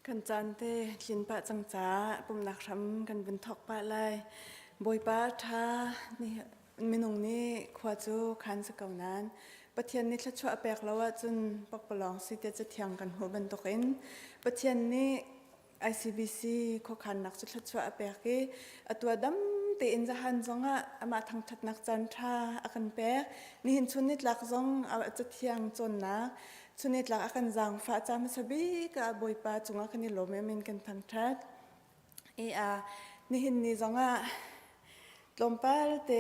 Kan caan te tlin pah cang caah pumhnak hram kan vun thawk pah lai. Bawipa ṭha minung nih khua cu khan si ko nain Pathian nih thluachuah a pek lo ahcun pakpalawng si tiah cathiang kan hmuh bantukin Pathian nih ICBC khuakhannak cu thluachuah a pek i atu ah dam tein zahan zongah amah thangṭhatnak caan ṭha a kan pek. Nihin chun nitlak zong a cathiang cawnnak chun nitlak a kan zaangfah ca hmasa bik ah Bawipa cungah kan i lawm i a min kan thangṭhat. I a nihin ni zongah tlawmpal te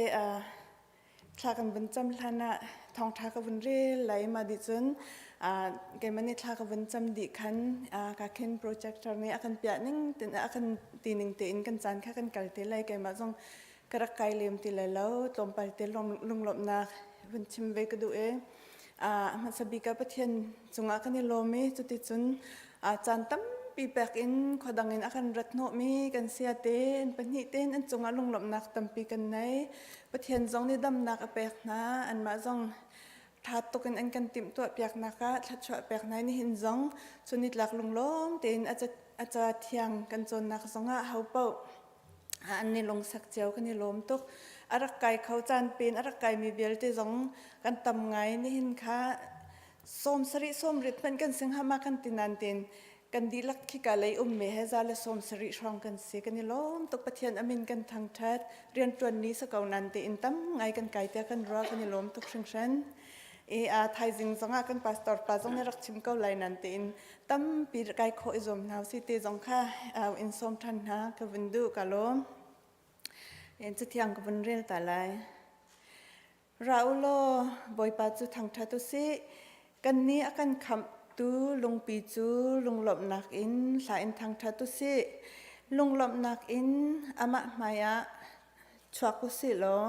thla kan vun cam hlan ah thawngṭha ka vun rel lai mah dih cun keimah nih thla ka vun cam dih khan ka khin projector nih a kan piah ning tin a kan ti ning tein kan caan kha kan kal te lai keimah zong ka rak kai lem ti lai lo tlawmpal te lunglawmhnak vun chim ve ka duh i hmasa bik ah Pathian cungah kan i lawm i cuticun caan tampi pek in khuadang in a kan rat hnawhmi kan sia tein pahnih tein an cungah lunglawmhnak tampi kan nei. Pathian zong nih damnak a pek hna anmah zong ṭha tuk in an kan timhtuah piaknak ah thluachuah pek hna nihin zong chunitlak lunglawm tein a ca thiang kan cawnnak zongah ho paoh an i lungsak cio kan i lawm tuk. A rak kai kho caan pen a rak kaimi vialte zong kan tam ngai nihin kha sawm sarih sawm rit hmanh kan sing hama kan ti nan tin kan dihlak khika lei um me he za le sawm sarih hrawng kan si kan i lawm tuk Pathian amin kan thangthat riantuan ni sa ko nan te in tam ngai kan kai tia kan rua kan i lawm tuk hringhran i a thaizing zongah kan pastor pa zong nih rak chim ko lai nan tein tampi kai khawh i zuam hna si te zong kha in sawm ṭhan hna ka vun duh ka lawm. En cathiang ka vun rel ta lai. Ra u law Bawipa cu thangṭhat u sih. Kannih a kan khamhtu lungpi cu lunglawmhnak in hla in thangṭhat u sih. Lunglawmhnak in amah hmaiah chuak u sih law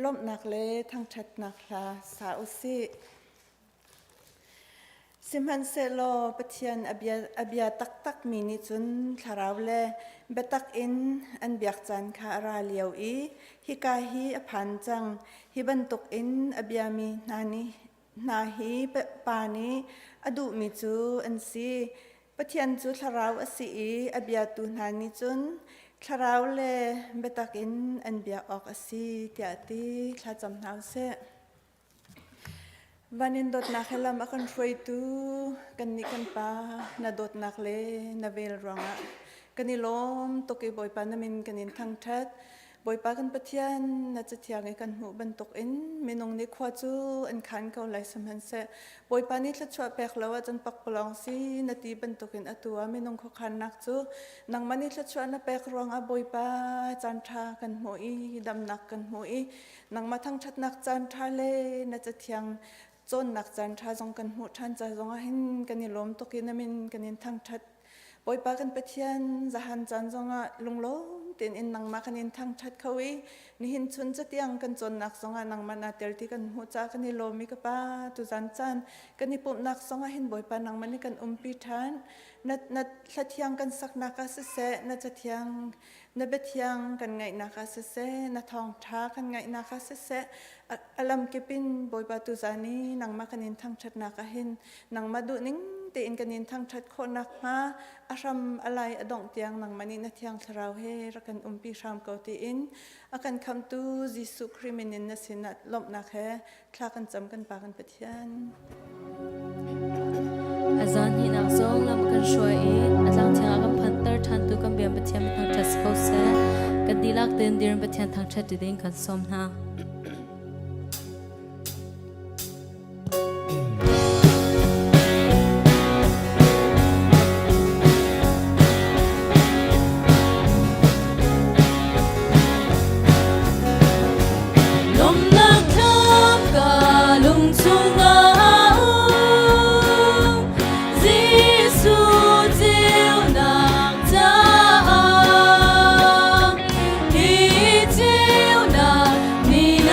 lawmhnak le thangṭhatnak hla sa u sih. Sihmanhsehlaw Pathian a bia taktakmi nih cun thlarau le biatak in an biak caan kha a ra lio i hika hi a phan cang. Hi bantukin a biami hna nih hna hi Pa nih a duhmi cu an si. Pathian cu thlarau a si i a biatu hna nih cun thlarau le biatak in an biak awk a si tiah a ti. Thlacam hna u sih. Van in dawtnak he lam a kan hruaitu kannih kan Pa na dawtnak le na vel ruangah kan i lawm tuk i Bawipa na min kan in thangṭhat. Bawipa kan Pathian na cathiang i kan hmuh bantukin minung nih khua cu an khan ko lai sihmanhseh Bawipa nih thluachuah pek lo ahcun pakpalawng si na ti bantukin atu ah minung khuakhannak cu nangmah nih thluachuah na pek ruangah Bawipa caanṭha kan hmuh i damnak kan hmuh i Nangmah thangṭhatnak caan ṭha le na cathiang cawnnak caan ṭha zong kan hmuh ṭhan ca zong ah hin kan i lawm tuk i na min kan in thangṭhat. Bawipa kan Pathian zahan caan zongah lunglawm tein in nangmah kan in thangṭhat kho i nihin chun catiang kan cawnnak zongah nangmah naa tel ti kan hmuh caah kan i lawm i ka Pa tuzan caan kan i pumhnak zongah hin Bawipa nangmah nih kan umpi ṭhan. Na, na hlathiang kan saknak ah siseh, na cathiang Na biathiang kan ngaihnak ah siseh, na thawngṭha kan ngaihnak ah siseh, a lamkip in Bawipa tuzan i nangmah kan in thangṭhatnak ah hin nangmah duhning tein kan in thangṭhat khawh nakhnga a hram a lai a dongh tiang nangmah nih na thiang thlarau he rak kan umpi hram ko tiin a kan khamhtu Jesuh Khrih min in na sinah lawmhnak he thla kan cam kan Pa kan Pathian. A zan hnihnak zong lam a kan hruai i a tlang thiang ah kan phanter ṭhantu kan biam Pathian min thangṭhat si ko seh. Kan dihlak tein dir in Pathian thangṭhat ti ding kan sawm hna. Lawmhnak thlam ka lung chungah a um Jesuh ceunak caah Hi ceunak nih.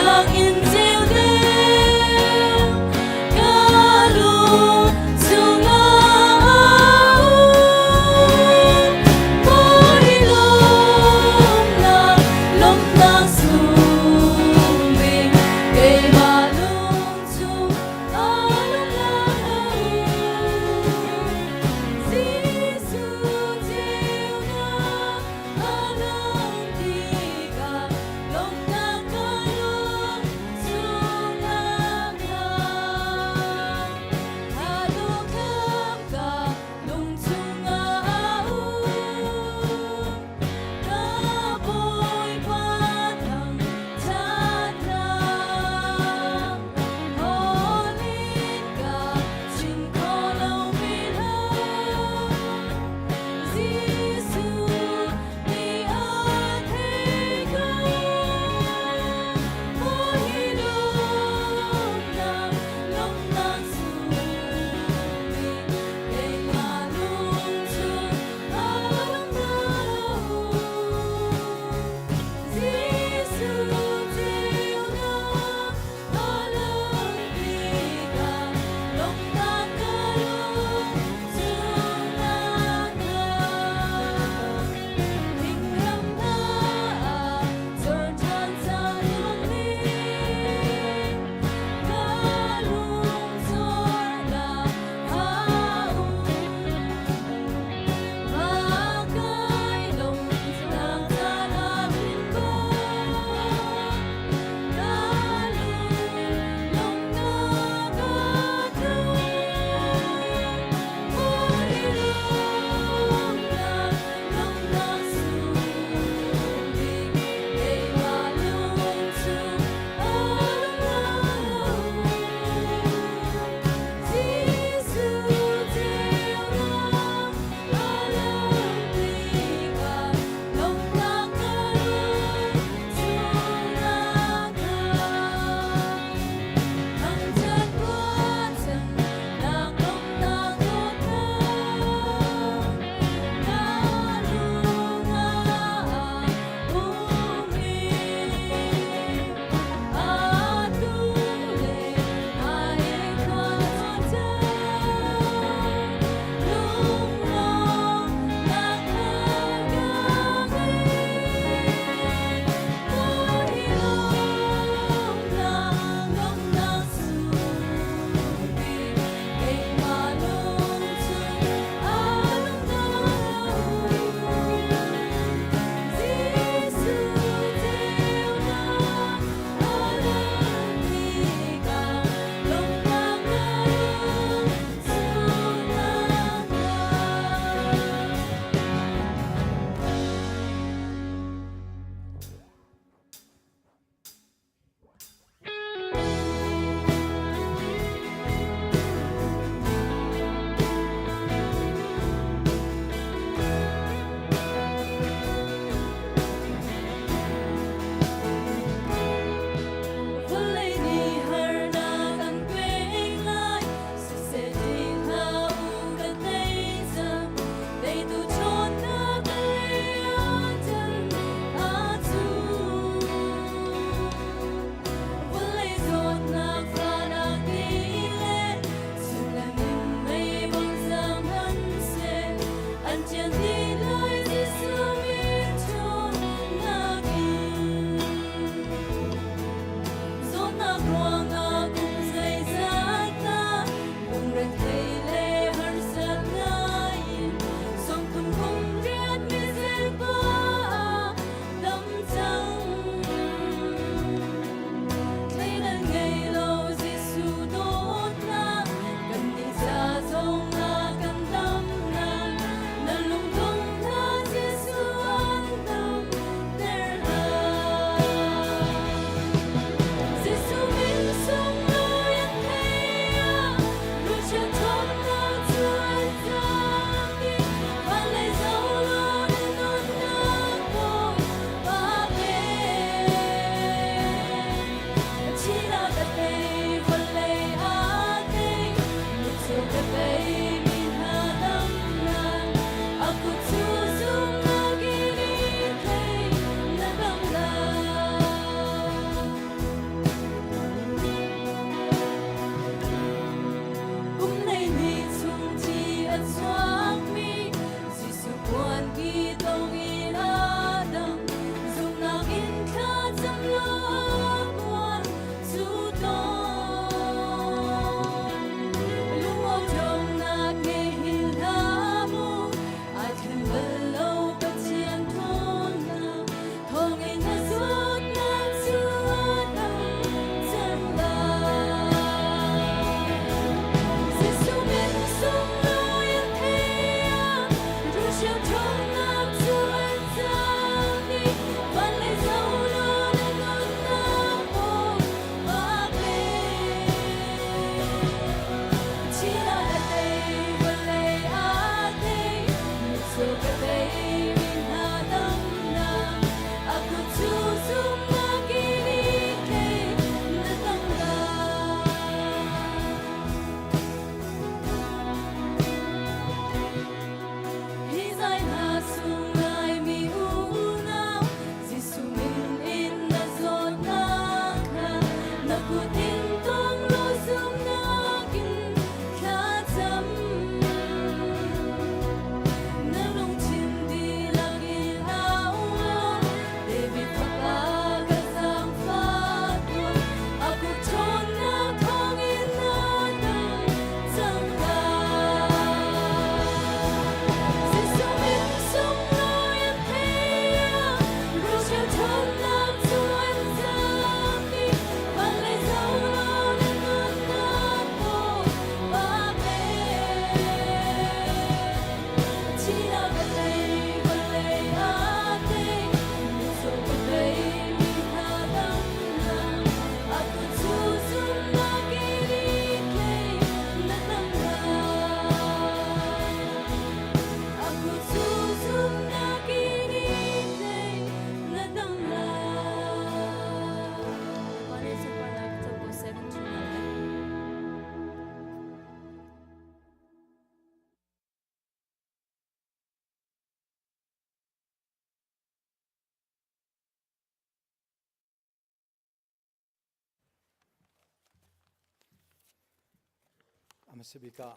Hmasa bik ah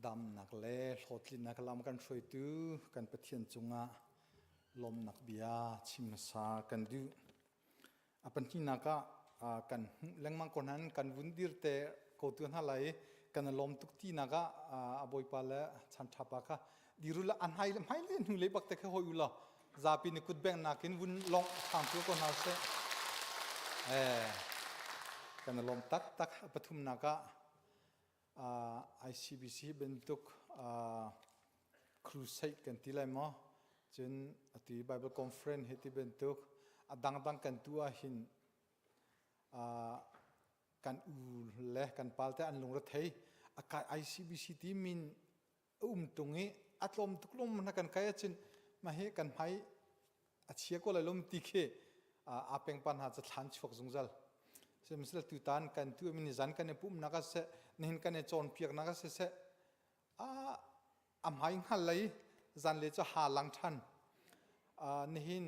damnak le hlawhtlinnak lam kan hruaitu kan Pathian cungah lawmnak bia chim hmasa kan duh. A pahnihnak ah kan hmuh lengmang ko nain kan vun dir te ko tu hna lai kan lawm tuk tinak ah a bawipa le chan ṭha pa kha diru la an hai le hmai le hnu le bak te kha hoi u law zapi nih kut beng nakin vun long thang tu ko hna seh. Eh kan lawm taktak. A pathumnak ah ICBC bantuk crusade kan ti lai maw, cun atu Bible conference hi ti bantuk a dangdang kan tu ah hin kan u le kan pal te an lungre thei a kai. ICBC ti min a um tung i a tlawm tuk lung na kan kai ahcun mah hi kan hmai a chia ko lai lom ti khi a peng pa hna ca thlan chuak zungzal. Sihmanhsehlaw tutan kan tu mi zan kan i pumhnak ah siseh, nihin kan i cawnpiaknak ah siseh, a a hmai hngal lei zan le cu ha lang ṭhan. Nihin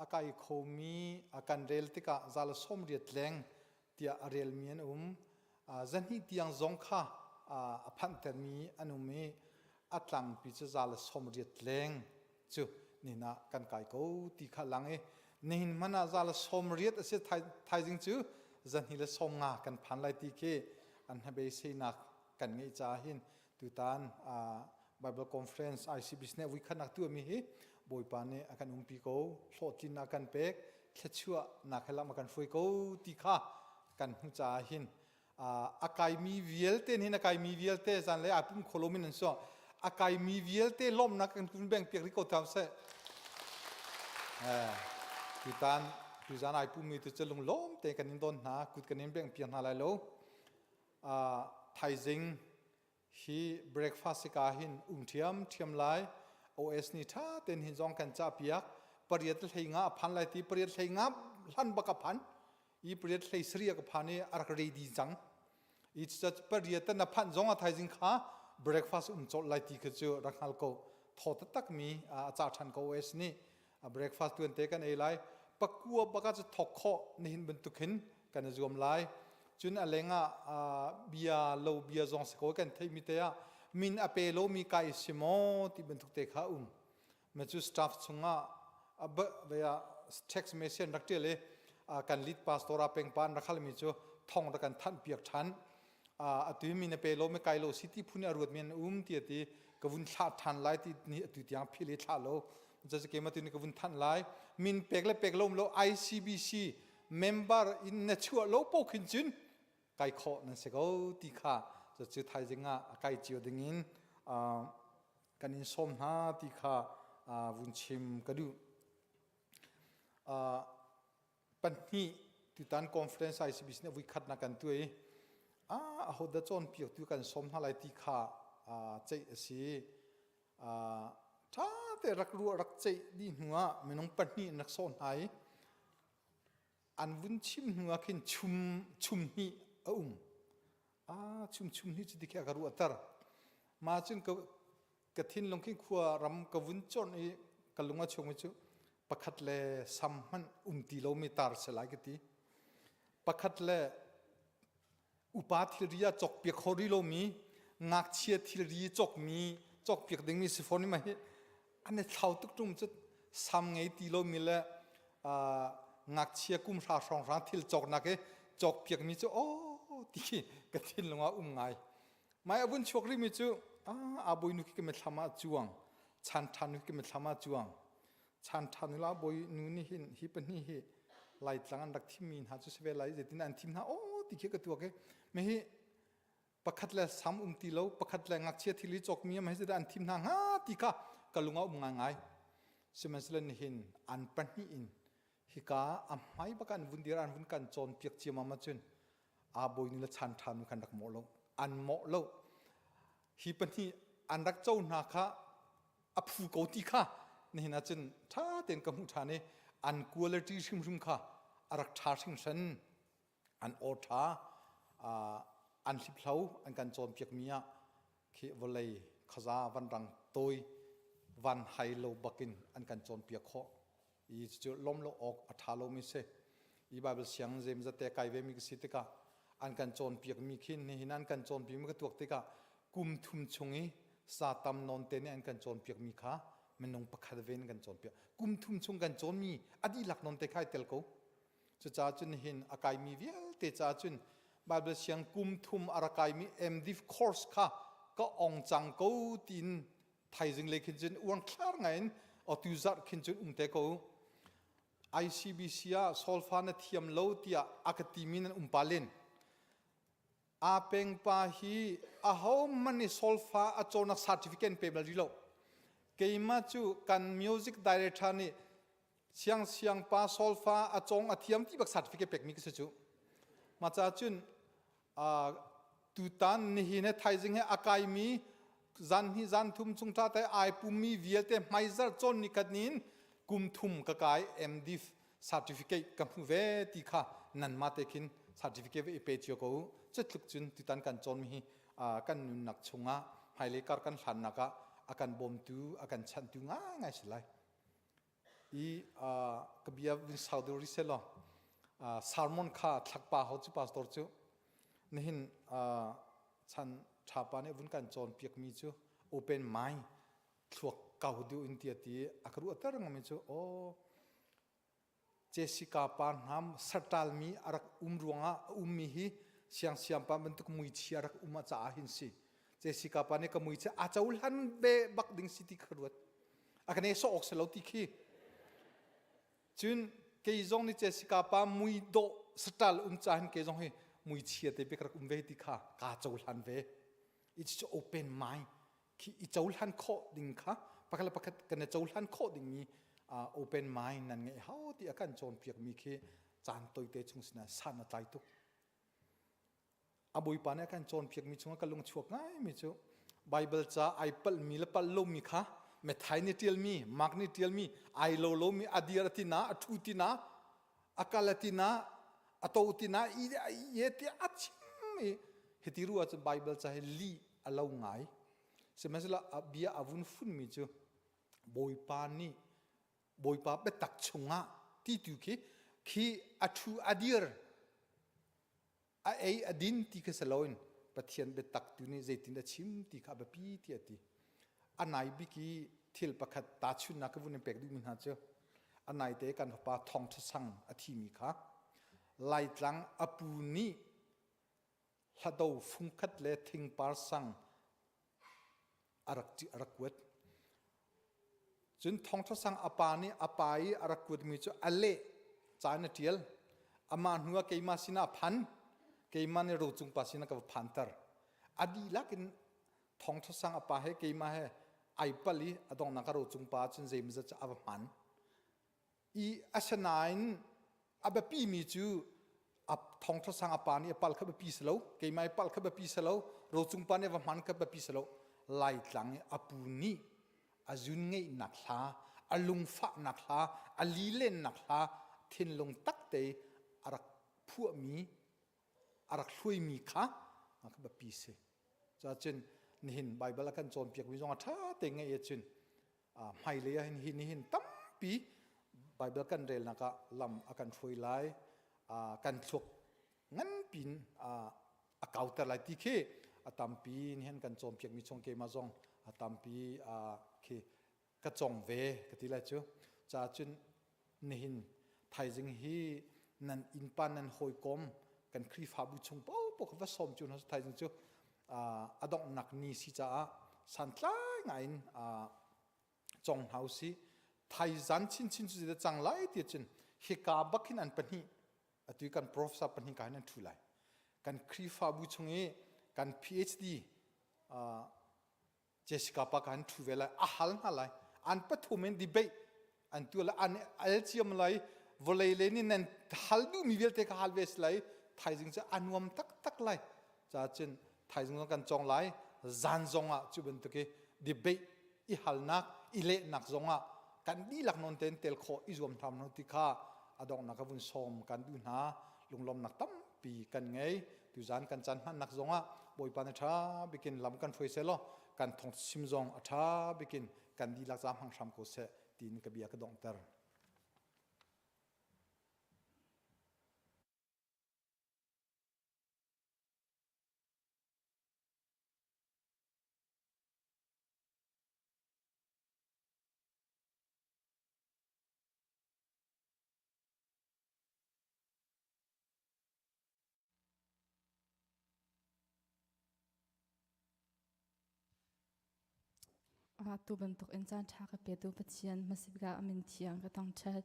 a kai khomi a kan rel tikah zal 80 leng tiah a relmi an um. Zahnih tiang zong kha a phanhtermi an um i a tlangpi cu zal 80 leng cu nihin ah kan kai ko ti kha lang i nihin hmanh ah zal 80 a si, thaizing cu zahnih le 50 kan phan lai ti khi an hnabeisenak kan ngeih caah hin tutan Bible Conference ICBC nih vuikhatnak tuahmi hi Bawipa nih a kan umpi ko, hlawhtlinnak kan pek, thluachuahnak he lam a kan hruai ko ti kha kan hmuh caah hin a kaimi vialte hin a kaimi vialte zanlei aa pum kho lomi nan so a kaimi vialte lawmhnak kan kun beng piak rih ko tham seh. Tutan tuzan ai pummi tu cu lunglawm te kan in don hna, kut kan in beng piak hna lai lo. Thaizing hi breakfast ka hin um ṭhiam ṭhiam lai. OS ni ṭha ten hin zong kan cah piak pariat hlei nga a phan lai ti, pariat hlei nga hlan bak a phan i pariat hlei sari ka phan i a rak ready cang i pariat na phanh zong a thaizing kha breakfast um colh lai ti kha cu rak hngal ko. Thaw taktak mi a ca ṭhan ko OS nih. Breakfast tuan te kan ei lai, pakua baka cu thok khawh nihin bantuk hin kan i zuam lai. Cun a leng ah bia lo bia zong si ko, kan theimi te ah min a pe lomi kai si maw ti bantuk te kha um ma cu staff chungah a text message rak tial i kan lead pastor a peng pan rak halmi cu thong rak kan thanh piak than. Atu mi na pe lo mi kai lo si ti phun a ruat mi an um ti ati ka vun thlah than lai ti ni atu tiang phil i thlah lo ca ke ma tu ni ka vun than lai. Min pek le pek lo lo ICBC member in na chuah lo po khin cun kai khawh nan si ko ti kha cu thaizing ah kai cio ding in kan in sawm hna ti kha vun chim ka duh. Pahnih, tutan conference ICBC nih vuikhat na kan tuah i ahodah cawnpiaktu kan sawm hna lai ti kha ceih a si. Ṭha te rak ruah rak ceih dih hnu ah minung pahnih in rak sawh hna i an vun chim hnu ah khin chum chum hnih a um. Chum chum hnih cu ti khi a ka ruahter. Mah cun ka ka thinlung khi khua ram ka vun chawnh i ka lung a chung i cu pakhat le sam hmanh um ti lomi tar si lai ka ti, pakhat le upa thilri a cawk piak kho rih lomi ngakchia thilri cawkmi cawk piak dingmi si fawn i mah hi an i thlau tuk ṭung cu sam ngei ti lomi le ngakchia kum hra hrawnghrang thil cawknak i cawk piakmi cu aw ti khi ka thinlung ah um ngai. Mai a vun chuak rihmi cu a bawi nu khi ka mitthlam ah cuang, chan ṭhan nu khi ka mitthlam ah cuang. Chan ṭhan nu la bawi nu nih hin hi pahnih hi Laitlang an rak thimmi hna cu si ve lai, zeitin an thim hna aw ti khi ka tuak i mi hi pakhat le sam um ti lo, pakhat le ngakchia thil i cawkmi am hi zeidah an thim hna hnga ti kha ka lung ah um ngaingai. Sihmanhsehlaw nihin an pahnih in hika a hmai bak an vun dir an vun kan cawnpiak ciammam ahcun aa bawinu le chan ṭha nu khan rak mawh lo, an mawh lo. Hi pahnih an rak co hna kha a phu ko ti kha nihin ahcun ṭha tein ka hmuh ṭhan i an quality hrimhrim kha a rak ṭha hringhran. An aw ṭha, an hliphlo an kan cawnpiakmi ah khi vawlei khaza vanrang tawi van hai lo bakin an kan cawnpiak khawh i cucu lawm lo awk a ṭha lomi si i Bible siang zemzate kai ve mi ka si tikah. An kan cawnpiakmi khi nihin an kan cawnpiakmi ka tuak tikah kum thum chung i sa tam nawn te nih an kan cawnpiakmi kha minung pakhat ve in kan cawnpiak. Kum thum chung kan cawnmi a dihlak nawn te kha ai tel ko. Cucaah cun nihin a kaimi vialte caah cun Bible siang kum thum a rak kaimi MDiv course kha ka ong cang ko tiin thaizing le khin cun uangthlar ngai in atu zarh khin cun um te ko. ICBC ah solfa na thiam lo tiah a ka timi nan um pa len. A peng pa hi ahohmanh nih solfa a cawnnak certificate pe bal rih lo. Keimah cu kan music director nih siang siang pa solfa a cawng a thiam ti bak certificate pekmi ka si cu. Mah caah cun tutan nihin he thaizing he a kaimi zan hnih zan thum chung ṭha te ai pummi vialte hmaizarh cawn ni khat nin kum thum ka kai MDiv certificate ka hmu ve ti kha nanmah te khin certificate ve i pe cio ko u. Cu tluk cun tutan kan cawnmi hi kan nunnak chungah hmailei kar kan hlannak ah a kan bawmtu a kan chanhtu ngaingai si lai. I ka bia vun sau deuh rih seh law sermon kha thlakpa ho cu pastor cu nihin chan ṭha pa nih vun kan cawnpiakmi cu open mind thluak kau deuh in ti a ti a ka ruahter ngami cu aw Jessica pa hnam sartalmi a rak um ruangah a ummi hi siangsiam pa bantuk muichia rak um a caah hin si Jessica pa nih ka mui cu a cohlan ve bak ding si ti kha ruat. A ka ne sawh awk si lo ti khi. Cun kei zong nih Jessica pa mui dawh satal um ca hin kei zong hi mui chia te bik rak um ve ti kha kaa cohlan ve. It's open mind. Khi i cohlan khawh ding kha pakhat le pakhat kan i cohlan khawh ding mi uh, open mind nan ngeih hau ti a kan cawnpiak mi khi caan toite chung sinah san a tlai tuk. A Bawipa nih a kan cawnpiakmi chungah ka lungchuak ngaimi cu Baibal ca ai palhmi le palh lomi kha Matthai nih ṭialmi, Mark nih ṭialmi, ai lo lomi, a dir a ti na, a ṭhu ti na, a kal a ti na, a to ti na, i i tiah a chim i hiti ruah ahcun Baibal ca hi lih a lo ngai. Sihmanhsehlaw a bia a vun funmi cu Bawipa nih Bawipa biatak chungah ti tu khi khi a ṭhu a dir a ei a din ti kha si loin Pathian biatak tu nih zeitin a chim ti kha a biapi tiah a ti. A nai bik i thil pakhat tahchunhnak ka vun in pek duhmi hna cu a naite kan fapa Thawngṭha Sang a thimi kha Laitlang a pu nih hlado fungkhat le thingpar sang a rak a rak kuat. Cun thawngṭha sang a pa nih a pa i a rak kuatmi cu a leh ca in a ṭial. Amah hnu ah keimah sinah a phan. Keimah nih rocung pa sinah ka va phanter. A dihlak in thawngṭha sang a pa he keimah he ai pal i a donghnak a rocung pa cun zeimawzat cu a va hman. I asinain a biapimi cu a thawngṭha sang a pa nih a pal kha biapi si lo keimah i pal kha biapi si lo rocung pa nih va hman kha biapi si lo laitlang i a pu nih a zun ngeihnak hla a lungfahnak hla a lilennak hla thinlung takte a rak phuahmi a rak hluaimi kha kha biapi si cacun nihin Baibal a kan cawnpiakmi zong a ṭha te ngeih ahcun hmailei ah hin hi nihin tampi Baibal kan relnak ah lam a kan hruai lai kan thluak nganpi in a kauter lai ti khi a tampi nihin kan cawnpiakmi chung keimah zong a tampi khi ka cong ve ka ti lai cu ca cun nihin thaizing hi nan innpa nan hawikom kan Khrihfabu chung paohpaoh kha va sawm cu hna thaizing cu a donghnak ni si caah santlai ngai in cong hna usih thaizan chinchin cu zeidah cang lai ti cun hika bak hin an pahnih atu kan professor pahnih ka hin an ṭhu lai kan Khrihfabu chung i kan PhD Jessica pa kan ṭhu ve lai a hal hna lai an pathum in debate an tu lai an al ciam lai vawlei le nih nan hal duhmi vialte ka hal ve si lai thaizing cu a nuam taktak lai ca cun thaizing zong kan cawng lai zan zong ah cu bantuk i debate i halnak i lehnak zong ah kan dihlak nawn tein tel khawh i zuam hram hna ti kha a donghnak ka vun sawm kan duh hna lunglawmnak tampi kan ngei tuzan kan caan hmannak zongah Bawipa nih ṭha bikin lam kan hruai seh law kan thawng sim zong a ṭha bikin kan dihlak ca hmang hram ko seh tiin ka bia ka donghter. Tu bantuk in caan ṭha ka petu Pathian hmasabik ah a min thiang ka thangṭhat.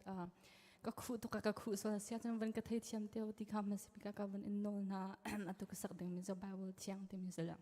Ka khuh tuk ah ka khuh sual sia cun van ka theithiam te ti kha hmasabik ah ka van in nawl hna. Atu ka sak dingmi cu Bible thiang timi si lo.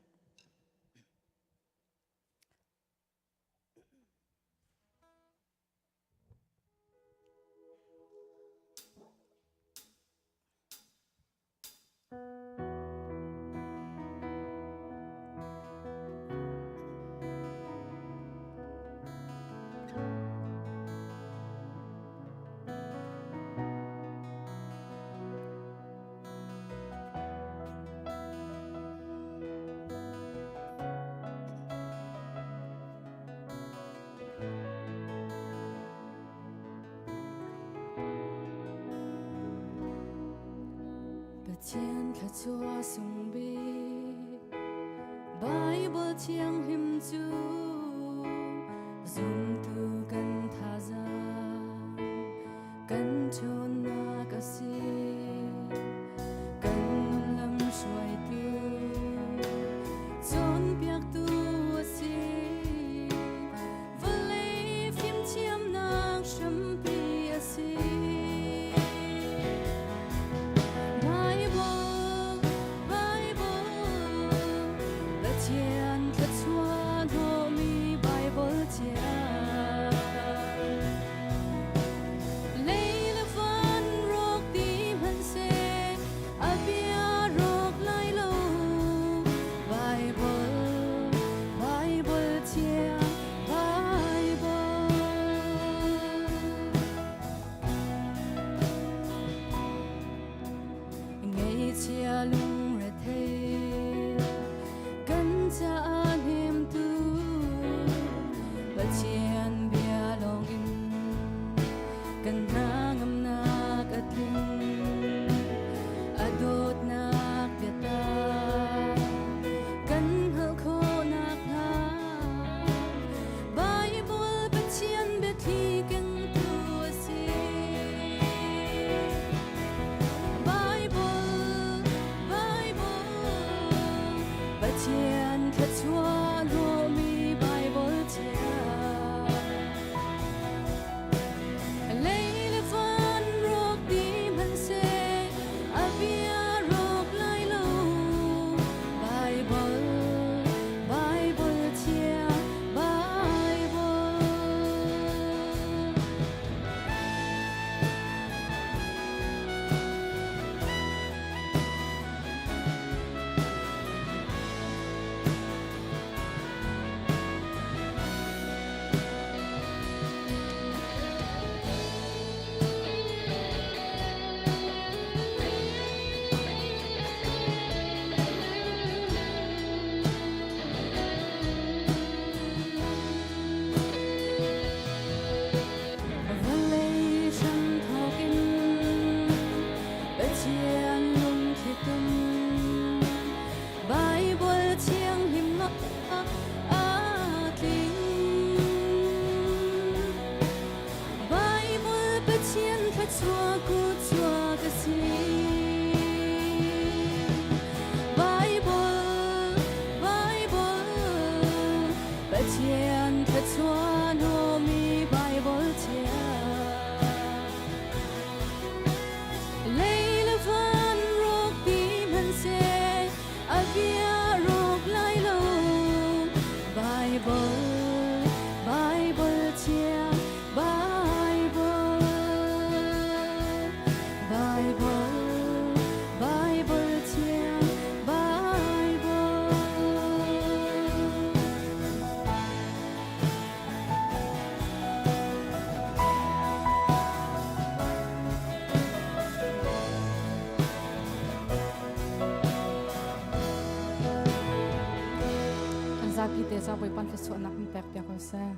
Pathian thluachuah sung bik Bible thianghlim cu zumtu kan thazaang kan ṭhawnnak a si kan lam hruaitu cawnpiaktu a si Vawlei fimthiamnak hrampi a si. Bible, Bible, Pathian thluachuah hnawhmi Bible thiang. Lei le van rawk ti hmanhseh, a bia rawk lai lo. Bible, Bible thiang, Bible. Ngeichia lungrethei kan caah hnemtu Pathian bia lawngin kan hnangamnak a tling a dawtnak biatak kan hngalh khawh nakhnga Bible Pathian biathli kengtu a si. Bible, Bible, Pathian thluachuah hnawhmi Bible thiang. Lei le van rawk di hmanhseh, a bia rawk lai lo. Bible, Bible thiang, Bible. Vawlei hramthawk in Pathian lungthli tum Baibal thianghlim a tling. Baibal Pathian thluachuah kuchuak a si. Baibal, Baibal, Pathian thluachuah hnawmi Baibal thiang. Lei le van rawk ti hmanhseh, a bia rawk lai lo. Bible, Bible thiang, Bible, Bible, Bible thiang, Bible. Kan zapi te za Bawipa thluachuahnak in pek piak ko seh.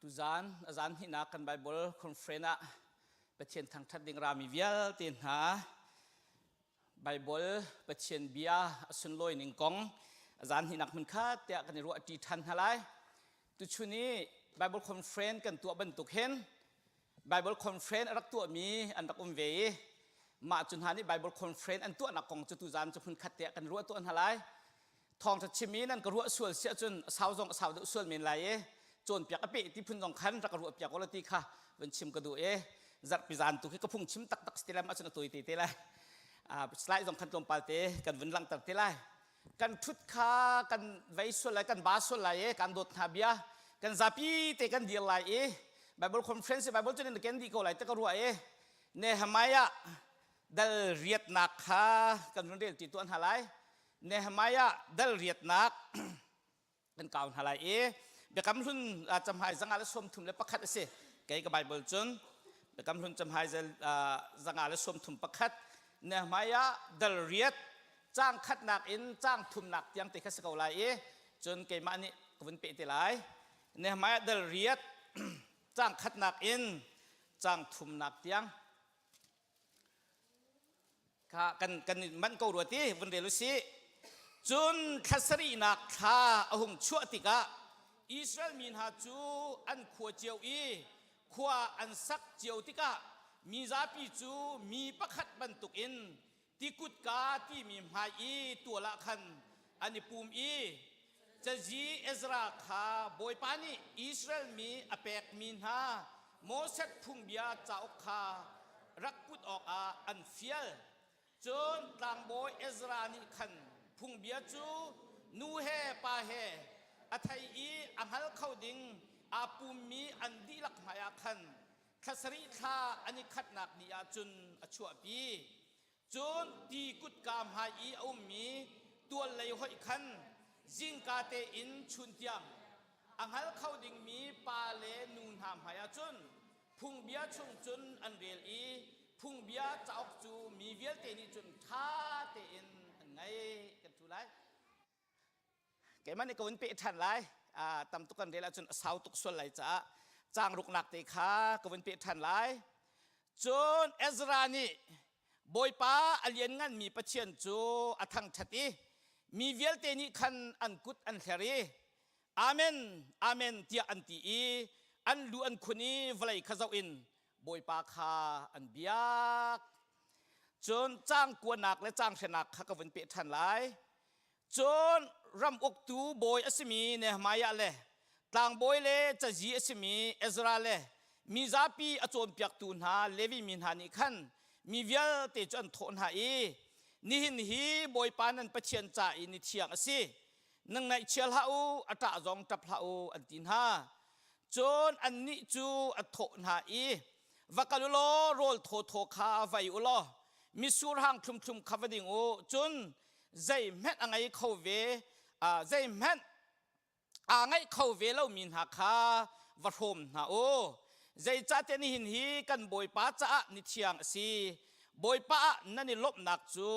Tuzaan a zan hnihnak kan Bible conference ah Pathian thangṭhat ding rami vialte hna Bible Pathian bia a sunlawi ning kong a zan hnihnak hmun khat tiah kan i ruah ṭi ṭhan hna lai. Tuchun i Bible conference kan tuah bantuk hin Bible conference a rak tuahmi an rak um ve i mah cu hna nih Bible conference an tuahnak kong cu tuzaan cu hmun khat tiah kan ruah tuah hna lai. Thawngṭha chim i nan ka ruah sual si ahcun a sau zong a sau deuh sual men lai i cawnpiak a peh ti phun zong khan rak ka ruah piak ulaw ti kha van chim ka duh i zarhpi zan tu khi ka phung chim taktak si ti lai ahcun a tawi te te lai. Slide zong khan tlawmpal te kan vun langhter te lai. Kan ṭhut kha kan vei sual lai, kan ba sual lai i kan dawt hna bia kan zapi te kan dir lai i Bible conference Bible cu nan ken dih ko lai te ka ruah i Nehemiah dal riatnak kha kan vun rel ti tuah hna lai. Nehemiah dal riatnak kan kau hna lai i Biakam Hlun camhai 131 a si. Kei ka Bible cun Biakam Hlun camhai 131 Nehemiah dal riat caang khatnak in caang thumnak tiang te kha si ko lai i cun keimah nih ka vun peh te lai. Nehemiah dal riat caang khatnak in caang thumnak tiang Kha kan kan manh ko rua ti vun rel usih. Cun thla sarihnak thla a hung chuah tikah Israel mi hna cu an khua cio i khua an sak cio tikah mi zapi cu mi pakhat bantukin tikutka timi hmai i tual ah khan an i pum i cazi Ezra kha Bawipa nih Israel mi a pekmi hna Moses phungbia cauk kha rak put awkah an fial. Cun tlangbawi Ezra nih khan phungbia cu nu he pa he a thei i a hngal kho ding aa pummi an dihlak hmaiah khan thla sarih thla an i khatnak ni ah cun a chuahpi. Cun ti kutka hmai i a ummi tual lei hoih khan zingka tein chun tiang a hngal kho dingmi pa le nu hna hmaiah cun phungbia chung cun an rel i phungbia cauk cu mi vialte nih cun ṭha tein an ngaih kan ṭhu lai. Keimah nih ka vun peh ṭhan lai. Tam tuk kan rel ahcun a sau tuk sual lai caah caang ruknak te kha ka vun peh ṭhan lai. Cun Ezra nih Bawipa a liannganmi Pathian cu a thangṭhat i mi vialte nih khan an kut an hler i Amen, Amen tiah an ti i an lu an khun i vawlei kha zoh in Bawipa kha an biak. Cun caang kuanak le caang hrenak kha ka vun peh ṭhan lai. Cun ram uktu bawi a simi Nehemiah le tlangbawi le cazi a simi Ezra le mi zapi a cawnpiaktu hna Levi mi hna nih khan mi vialte cu an thawh hna i nihin hi Bawipa nan Pathian ca i ni thiang a si nang ngaihchia hlah u a ṭah zong ṭap hlah u an ti hna cun annih cu a thawh hna i va kal u law rawl thawthaw kha vai u law mitsur hang thlumthlum kha va ding u cun zeihmanh a ngei kho ve zeihmanh aa ngaih kho ve lomi hna kha va hrawm hna u zeicahtiah nihin hi kan Bawipa caah ni thiang a si Bawipa ah nan i lawmhnak cu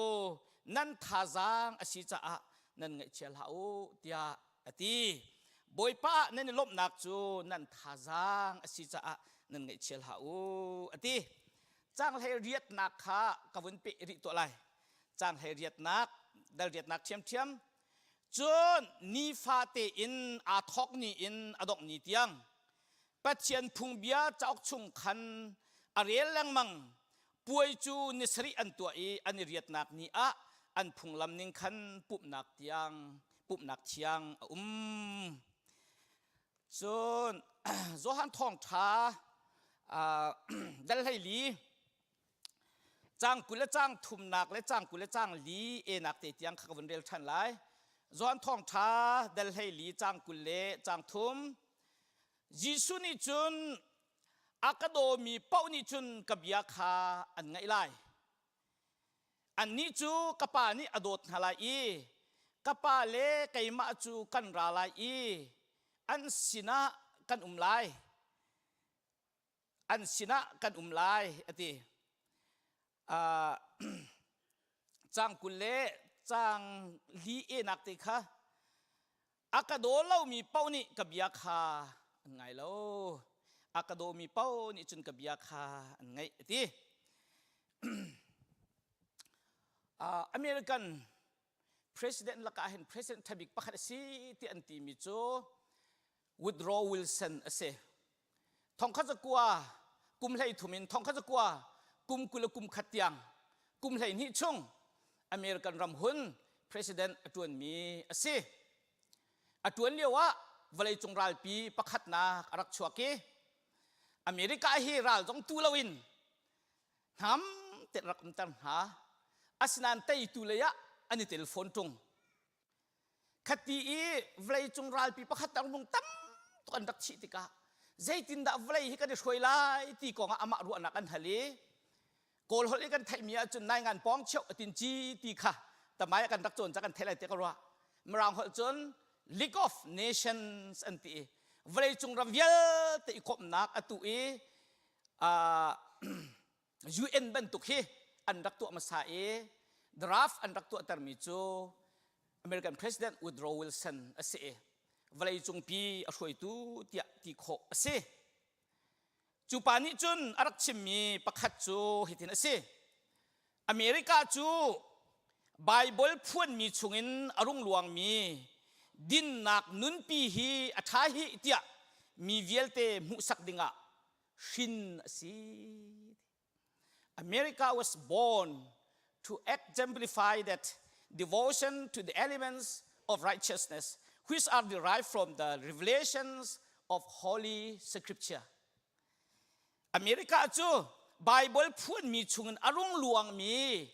nan thazaang a si caah nan ngaihchia hlah u tiah a ti Bawipa ah nan i lawmhnak cu nan thazaang a si caah nan ngaihchia hlah u a ti Canghlei riatnak kha ka vun peh rih tuah lai. Canghlei riatnak, dal riatnak ṭhiamṭhiam. Cun nifate in aa thawk ni in a dongh ni tiang Pathian phungbia cauk chung khan a rel lengmang. Puai cu ni sarih an tuah i an i riatnak ni ah an phunglam ning khan pumhnak tiang pumhnak thiang a um. Cun Johan Thawngṭha dal 14 caang 20 le caang thumnak le caang 20 le caang li enak te tiang kha ka vun rel ṭhan lai. Johan Thawngṭha dal 14 caang 20 le caang thum. Jesuh nih cun a ka dawmi paoh nih cun ka bia kha an ngaih lai. Annih cu ka Pa nih a dawt hna lai i ka Pa le keimah cu kan ra lai i an sinah kan um lai. An sinah kan um lai, a ti. Uh, caang 20 le caang li enak te kha a ka daw lomi paoh nih ka bia kha an ngai lo. A ka dawmi paoh nih cun ka bia kha an ngaih a ti. Uh, American president lakah hin president ṭha bik pakhat a si ti an timi cu Woodrow Wilson a si. Thongkhat zakua kum hlei thum in thongkhat zakua kum 20 le kum khat tiang kum 12 chung American ram hun president a ṭuanmi a si. A ṭuan lio ah vawleicung ralpi pakhatnak a rak chuak i America hi ral zong tu loin hnam te rak umter hna. Asinain teitu lei ah an i tel fawn ṭung. Khati i vawleicung ralpi pakhat minung tam tuk an rak chih tikah zeitindah vawlei hi kan i hruai lai ti kong ah amah ruahnak an hal i Kawl holh i kan theihmi ahcun nai ngan pawng cheuh a tin ci ti kha tamai ah kan rak cawn ca kan theih lai te ka ruah. Mirang holh cun League of Nations an ti i vawleicung ram vialte i komhnak atu i UN bantuk hi an rak tuah hmasa i draft an rak tuahtermi cu American President Woodrow Wilson a si i vawleicung pi a hruaitu tiah ti khawh a si. Cu pa nih cun a rak chimmi pakhat cu hitin a si. America cu Baibal phuanmi chungin a rung luangmi dinnak nunpi hi a ṭha hi tiah mi vialte hmuhsak dingah hrin a si. America was born to exemplify that devotion to the elements of righteousness which are derived from the revelations of Holy Scripture. America cu Bible phuanmi chungin a rung luangmi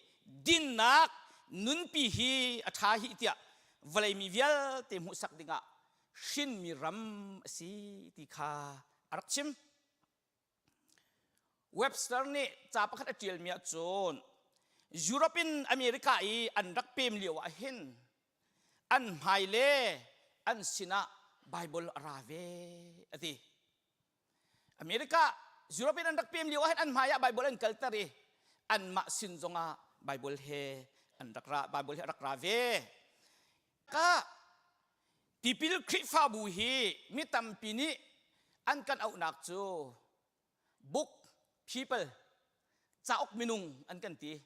dinnak nunpi hi a ṭha hi tiah vawlei mi vialte hmuhsak dingah hrinmi ram a si ti kha a rak chim. Webster nih ca pakhat a ṭialmi ahcun Europe in America i an rak pem lio ah hin an hmai le an sinah Bible a ra ve a ti. America Europe in an rak pem lio ah hin an hmai ah Bible an kalter i anmah sin zongah Bible he an rak ra Bible he a rak ra ve. Ka Tipil Khrihfabu hi mi tampi nih an kan auhnak cu book people cauk minung an kan ti.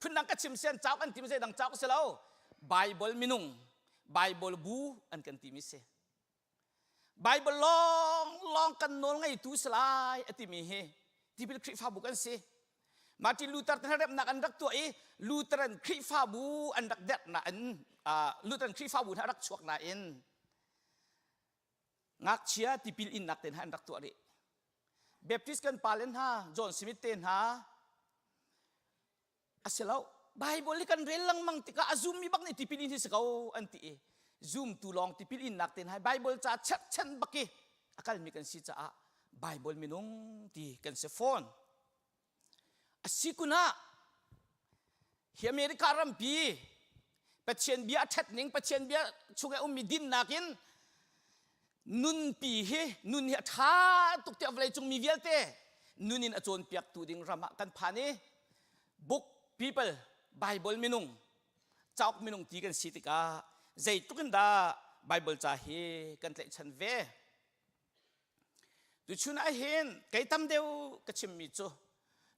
Phundang ka chim sian cauk an ti mi zeidang cauk si lo. Bible minung, Bible bu an kan ti mi si. Bible lawng lawng kan nawl ngeitu si lai a timi hi tipil Khrihfabu kan si. Martin Luther te remnak an rak tuah i Lutheran Khrihfabu an rak derh nain Lutheran Khrihfabu hna rak chuak nain ngakchia tipil innak te hna an rak tuah rih. Baptist kan pale hna John Smith te hna A si lo. Bible hi kan rel lengmang tikah a zummi bak nih tipil in hi si ko an ti i zumtu lawng tipil innak te hna Bible ca cherhchan bak i a kalmi kan si caah Bible minung ti kan si fawn. A si kun ah hi America rampi Pathian bia a ṭhat ning Pathian bia chung i a ummi dinnak in nunpi hi nun hi a ṭha tuk tiah vawleicung mi vialte nun in a cawnpiaktu ding ram ah kan phan i book people Bible minung cauk minung ti kan si tikah zeitluk in dah Bible ca hi kan tlaihchan ve tuchun ah hin kei tam deuh ka chimmi cu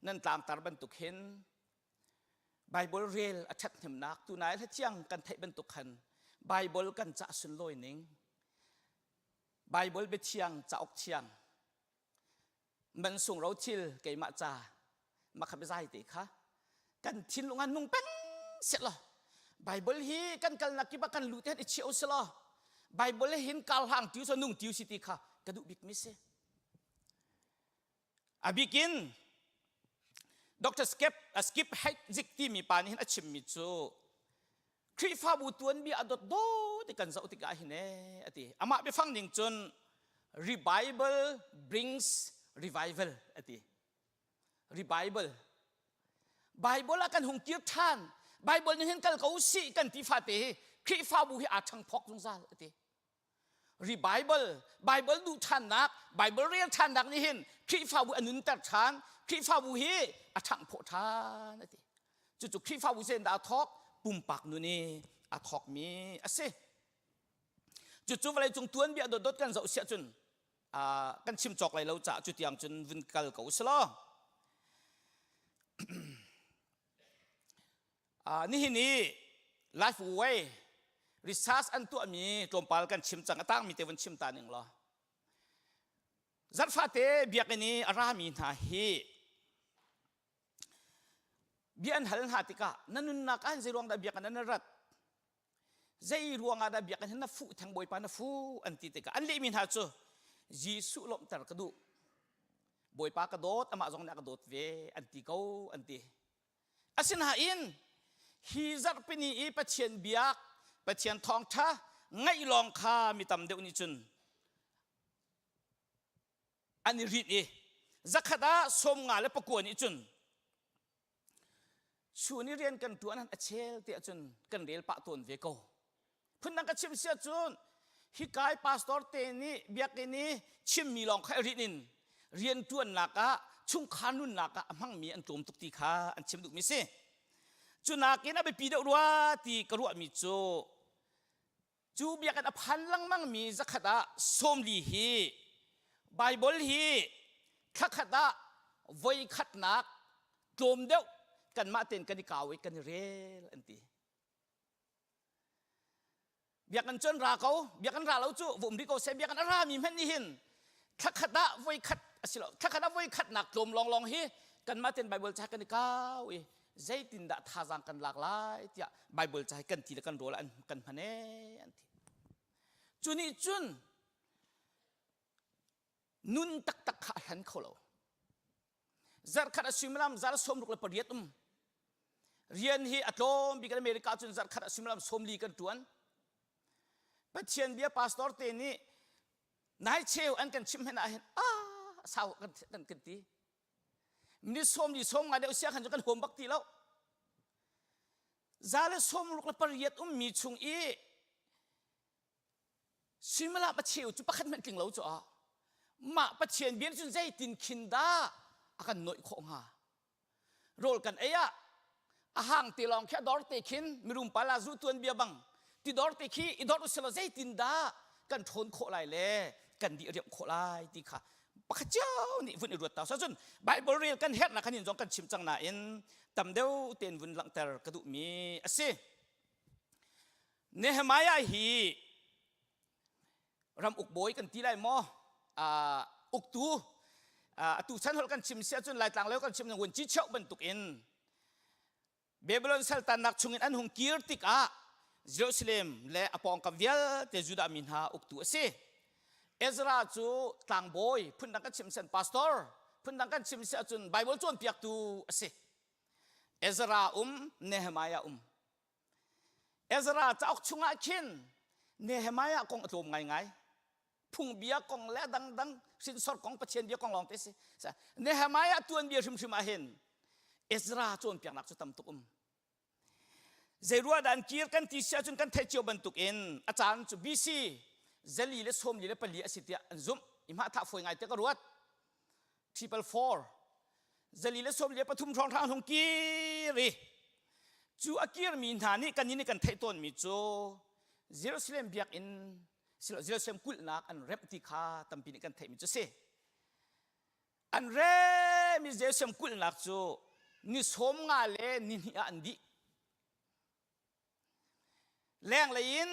nan tlangtar bantuk hin Bible rel a ṭhathnemnak tunai hlathiang kan theih bantuk khan Bible kan cah sunlawi ning Bible biathiang cauk thiang mansung rothil keimah ca makha biazai te kha kan thinlung ah nung peng seh law Bible hi kan kalnak kip ah kan lu te i chiah usih law Bible hin kar hlang tiu so nung tiu si ti kha ka duh bik mi si A bikin Dr. Skip, Skip Heitzik timi pa nih hin a chimmi cu Khrihfabu tuanbia a dot dot i kan zoh tikah hin ee a ti. Amah biafang ning cun revival brings revival a ti. Revival. Bible ah kan hung kir ṭhan. Bible nih hin kal ko sih kan ti fate hi Khrihfabu hi aa ṭhangphawk zungzal a ti. Revival, Bible duh ṭhannak, Bible rel ṭhannak nih hin Khrihfabu a nunter ṭhan, Khrihfabu hi a ṭhanghphawh ṭhan a ti. Cucu Khrihfabu sen dah a thawk, pumpak nun i a thawkmi a si. Cucu vawleicung tuanbia dotdot kan zoh siah cun. Kan chim cawk lai lo caah cu tiang cun vun kal ko usih Nihin i Life Way research an tuahmi tlawmpal kan chim cang a tangmi te vun chim ta ning law. Zarhfate biakinn i a rami hna hi bia an hal hna tikah na nunnak ah zei ruang dah biakinn an rat zei ruangah dah biakinn hin na fuh theng bawipa na fu an ti tikah an lehmi hna cu Jesuh lawmhter ka duh bawipa ka dawt amah zong nih a ka dawt ve an ti ko an ti Asinain hi zarhpini i Pathian biak, Pathian thawngṭha ngaih lawng kha mi tam deuh nih cun an i rinh i zakhat ah 50 le pakua nih cun chun i rian kan ṭuan a chel tiah cun kan rel pah tawn ve ko. Phundang ka chim si ahcun hikai pastor te nih biakinn i chimmi lawng kha i rinh in rianṭuannak ah chungkhar nunnak ah a hmangmi an tlawm tuk ti kha an chim duhmi si. Cu nakin a biapi deuh rua ti ka ruahmi cu cu biakinn a phan lengmangmi zakhat ah 40 hi Bible hi thlakhat ah voi khatnak tlawm deuh kanmah tein kan i kau i kan i rel an ti. Biakinn cu an ra ko, biakinn ra lo cu va um rih ko seh, biakinn a rami hmanh nih hin thlakhat ah voi khat asilo thlakhat ah voi khatnak tlawm lawnglawng hi kanmah ten Bible ca kan i kau i zeitindah thazaang kan lak lai tiah Bible ca hi kan ti le kan rawl an kan hman ee an ti. Cu nih cun nun taktak kha a hlan kho lo. Zarhkhat a suimilam zar 68 um. Rian hi a tlawm bik in America cun zarhkhat a suimilam 40 kan ṭuan. Pathian bia pastor te nih nai cheu an kan chimh hmanh ah hin ah sau kan kan kan ti. Ni 40 sawm nga deuh sia khan cu kan huam bak ti lo. Za le 68 ummi chung i Suimilam a cheu cu pakhat hmanh tling lo cu ah mah Pathian bia cun zeitin khin dah a kan nawih khawh hnga? Rawl kan ei ah a hang te lawng khi a dor te khin mirum pa la zu tuan bia bang ti dor te khi i dor usila zeitin dah kan ṭhawn khawh lai le kan dih riamh khawh lai ti kha pakhat cio nih vun i ruat ta so cun Bible rel kan herhnak kan in zong kan chim cang nain tam deuh tein vun langhter ka duhmi a si. Nehemiah hi ram ukbawi kan ti lai maw uh, uktu uh, atu chan holh kan chim si ahcun Laitlang leo kan chim ngun ci cheu bantuk in Babylon saltannak chungin an hung kir tikah Jerusalem le a pawngkam vialte Judah mi hna uktu a si. Ezra cu tlangbawi phundang kan chim sen pastor phundang kan chim si ahcun Bible cawnpiaktu a si. Ezra um Nehemiah um Ezra cauk chungah khin Nehemiah kong a tlawm ngaingai. Phungbia kong le dangdang hrinsor kong Pathian bia kong lawng te si. Nehemiah tuanbia hrimhrim ah hin Ezra cawnpiaknak cu tam tuk um. Zeiruah dah an kir kan ti si ahcun kan theih cio bantuk in a caan cu BC zali le 44 a si tiah an zumh. I hmah thah fawi ngai te ka ruat. 444 443 hrawnghrang hung kir i cu a kirmi hna nih kan nih kan theih tawnmi cu Jerusalem biakinn Jerusalem kulhnak an remh ti kha tampi nih kan theihmi cu si an rem i Jerusalem kulhnak cu ni 50 le ni hnih ah an dih Lenglei in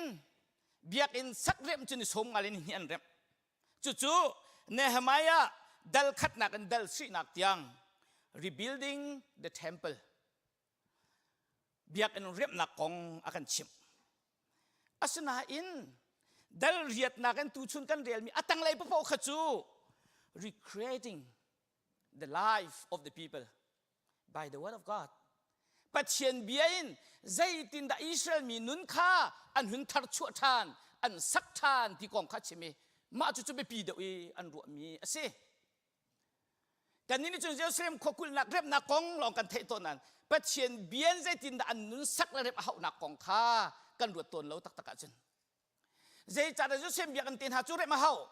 biakinn sak remh cu ni 50 le ni hnih an remh. Cucu Nehemiah dal khatnak in dal sihnak tiang rebuilding the temple biakinn remhnak kong a kan chimh. Asinain dal riatnak in tuchun kan relmi a tanglei paoh kha cu recreating the life of the people by the word of God. Pathian bia in zeitindah Israel mi nun kha an hun tharchuah ṭhan, an sak ṭhan ti kong kha chim i mah cu cu biapi deuh i an ruahmi a si. Kannih nih cun Jerusalem khua kulhnak remnak kong lawng kan theih tawn nain Pathian bia in zeitindah an nun sak le remh a hauhnak kong kha kan ruat tawn lo taktak ahcun. Zeicahdah Jerusalem biakinn te hna cu remh a hauh?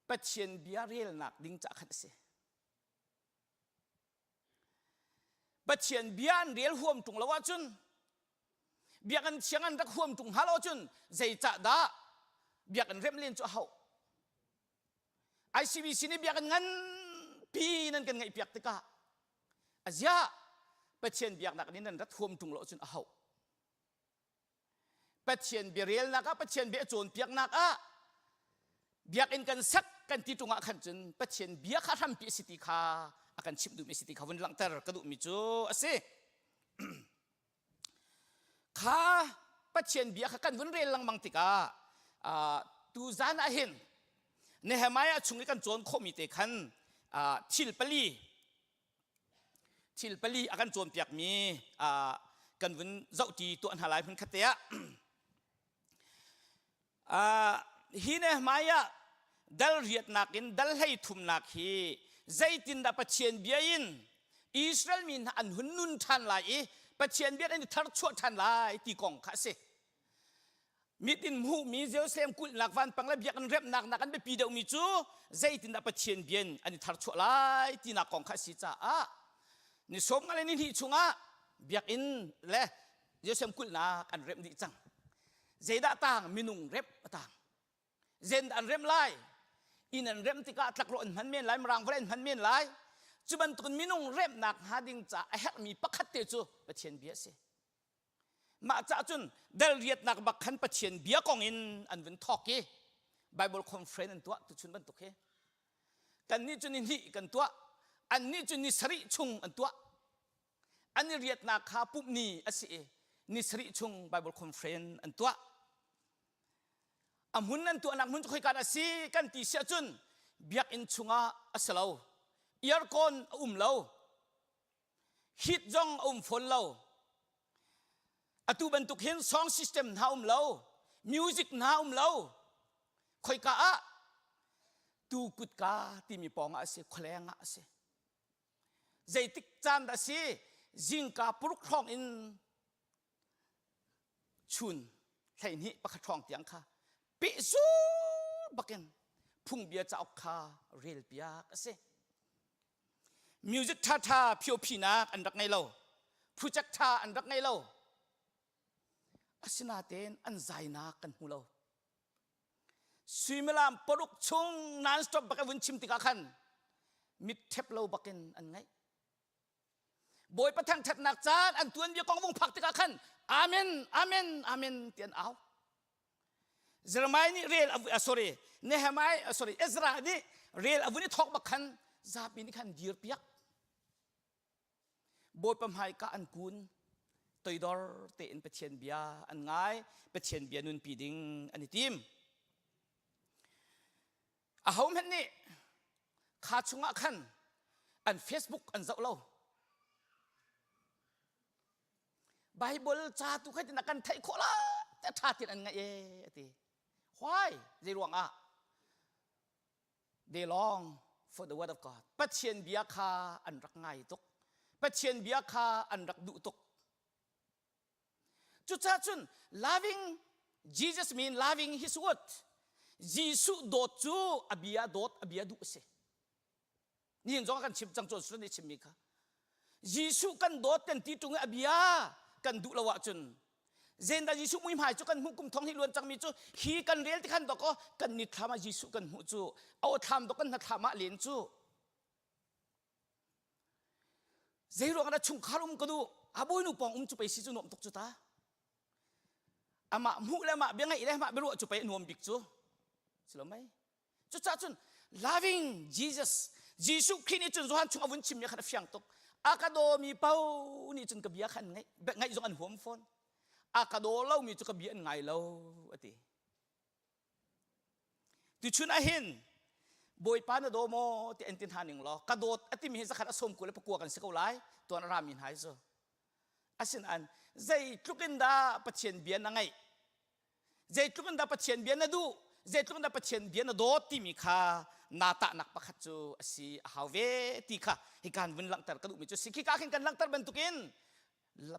Pathian bia relnak ding cah khan a si. Pathian bia an rel huam ṭung lo ahcun biakinn thiang an rak huam ṭung hnga lo ahcun zeicah dah biakinn remh len cu a hauh? ICBC nih biakinn nganpi nan kan ngeihpiak tikah aziah Pathian biaknak nih nan rat huam ṭung lo cun a hauh. Pathian biarelnak ah Pathian bia cawnpiaknak ah biakinn kan sak kan ti ṭung ah khan cun Pathian bia kha hrampi a si ti kha a kan chimh duhmi a si ti kha vun langhter ka duhmi cu a si. Kha Pathian bia kha kan vun rel lengmang tikah tu zan ah hin Nehemiah chung i kan cawn khawhmi te khan thil pali thil pali a kan cawnpiakmi kan vun zohṭi tuah hna lai hmun khat te ah hi Nehemiah dal riatnak in dal hlei thumnak hi zeitindah Pathian bia in Israel mi hna an hun nun ṭhan lai i Pathian bia an i tharchuah ṭhan lai ti kong kha a si. Mit in hmuhmi Jerusalem kulhnak vanpang le biakinn remhnak nak an biapi deuhmi cu zeitindah Pathian bia in an i tharchuah lai tinak kong kha a si caah ni sawm nga le ni hnih chungah biakinn le Jerusalem kulhnak an remh dih cang. Zeidah tang minung remh a tang. Zen an remh lai. Inn an remh tikah tlakrawh an hman men lai, mirang vawlei an hman men lai. Cu bantukin minung remhnak hnga ding ca a herhmi pakhat te cu Pathian bia a si. Mah caah cun dal riatnak bak khan Pathian bia kong in an vun thawk i Bible conference an tuah tuchun bantuk hi. Kannih cu ni hnih kan tuah, annih cu ni sarih chung an tuah. An i riatnak kha pumh ni a si i ni sarih chung Bible conference an tuah. A hmun an tuahnak hmun cu khoika dah a si kan ti si ahcun biakinn chungah a si lo. Aircon a um lo. Heat zong a um fawn lo. Atu bantuk hin song system hna um lo. Music hna um lo. Khoika ah tu kutka timi pawng ah a si, khualeng ah a si. Zeitik caan dah a si? Zingka paruk hrawng in chun 12 pakhat hrawng tiang kha pehzul bakin phungbia cauk kha relpiak a si. Music ṭhaṭha phiophinak an rak ngei lo. Project ṭha an rak ngei lo. Asinain an zainak kan hmu lo. Suimilam paruk chung non-stop bak vun chim tikah khan mit ṭhep lo bakin an ngaih. Bawipa thangṭhatnak caan an tuanbia kong vung phak tikah khan Amen, Amen, Amen ti an au. Jeremiah nih rel a sorry Nehemiah sorry Ezra nih rel a vun i thawk bak khan zapi nih khan dir piak. Bawipa hmaika an kun toidor tein Pathian bia an ngai Pathian bia nunpi ding an i tim ahohmanh nih kha chungah khan an Facebook an zoh lo Bible ca tu kha tin kan theih khawh la te tha tin an ngaih e ati why zei ruang ah They long for the word of God. Pathian bia kha an rak ngai tuk. Pathian bia kha an rak duh tuk. Cucaah cun loving Jesus mean loving his word. Jesuh dawt cu a bia dawt a bia duh a si. Nihin zong kan chim cang cawn nih chimmi kha. Jesuh kan dawt kan ti ṭung i a bia kan duh lo ahcun Zendah Jesuh muihmai cu kan hmuh kum thong hi luan cangmi cu hi kan rel ti khan dok aw kan nithlam ah Jesuh kan hmuh cu a aw thlam dok kan hnathlam ah len cu zei ruang dah chungkhar um ka duh a bawinu pawng um cu pei si cu nuam tuk cu ta amah hmuh le amah bia ngaih le amah biaruah cu pei nuam bik cu si lo mei Cucaah cun loving Jesus Jesuh Khrih nih cun Johan chung a vun chimmi khan a fiang tuk. A ka dawmi paoh nih cun ka bia kha an ngaih ngaih zong an huam fawn. A ka daw lomi cu ka bia an ngai lo a ti. Tuchun ah hin Bawipa na daw maw ti an ti hna ning law ka dawt a timi hi zakhat a sawm kul le pakua kan si ko lai tuan a rami hna hi cu. Asinain zeitluk in dah Pathian bia na ngaih zeitluk in dah Pathian bia na duh zeitluk in dah Pathian bia na dawt timi kha naa tahnak pakhat cu a si a hau ve ti kha hikan vun langhter ka duhmi cu si khika khin kan langhter bantukin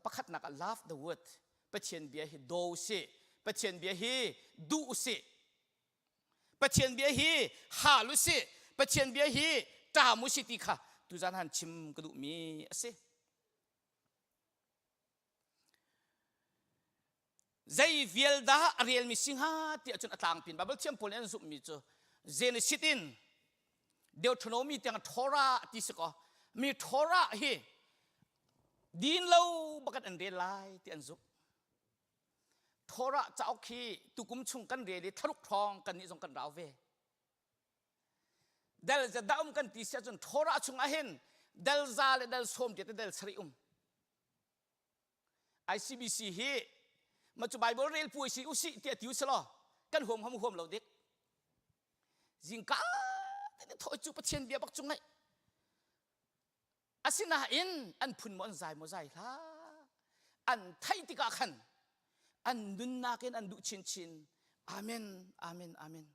pakhatnak ah love the word Pathian bia hi daw si Pathian bia hi duh si Pathian bia hi hal u si Pathian bia hi ṭam u si ti kha tuzan han chim ka duhmi a si Zei vial dah a relmi si hnga tiah cun a tlangpin Bible thiam pawl nih an zumhmi cu Genesis in. Deuteronomy tiang Torah ti si ko. Mi Torah hi din lo bakat an rel lai ti an zumh. Torah cauk hi tukum chung kan rel i thlaruk hrawng kan nih zong kan rau ve. Dal za daum kan ti si ahcun Torah chung ah hin dal za le dal sawm te dal sarih um. ICBC hi ma cu Bible rel puai si usih tiah ti usih law kan huam ham huam lo dik. Zingka te thawh cu Pathian bia bak cu ngaih. Asinain an phun maw an zai maw zai hlah. An theih tikah khan an nunnak in an duh chinchin. Amen, amen, amen.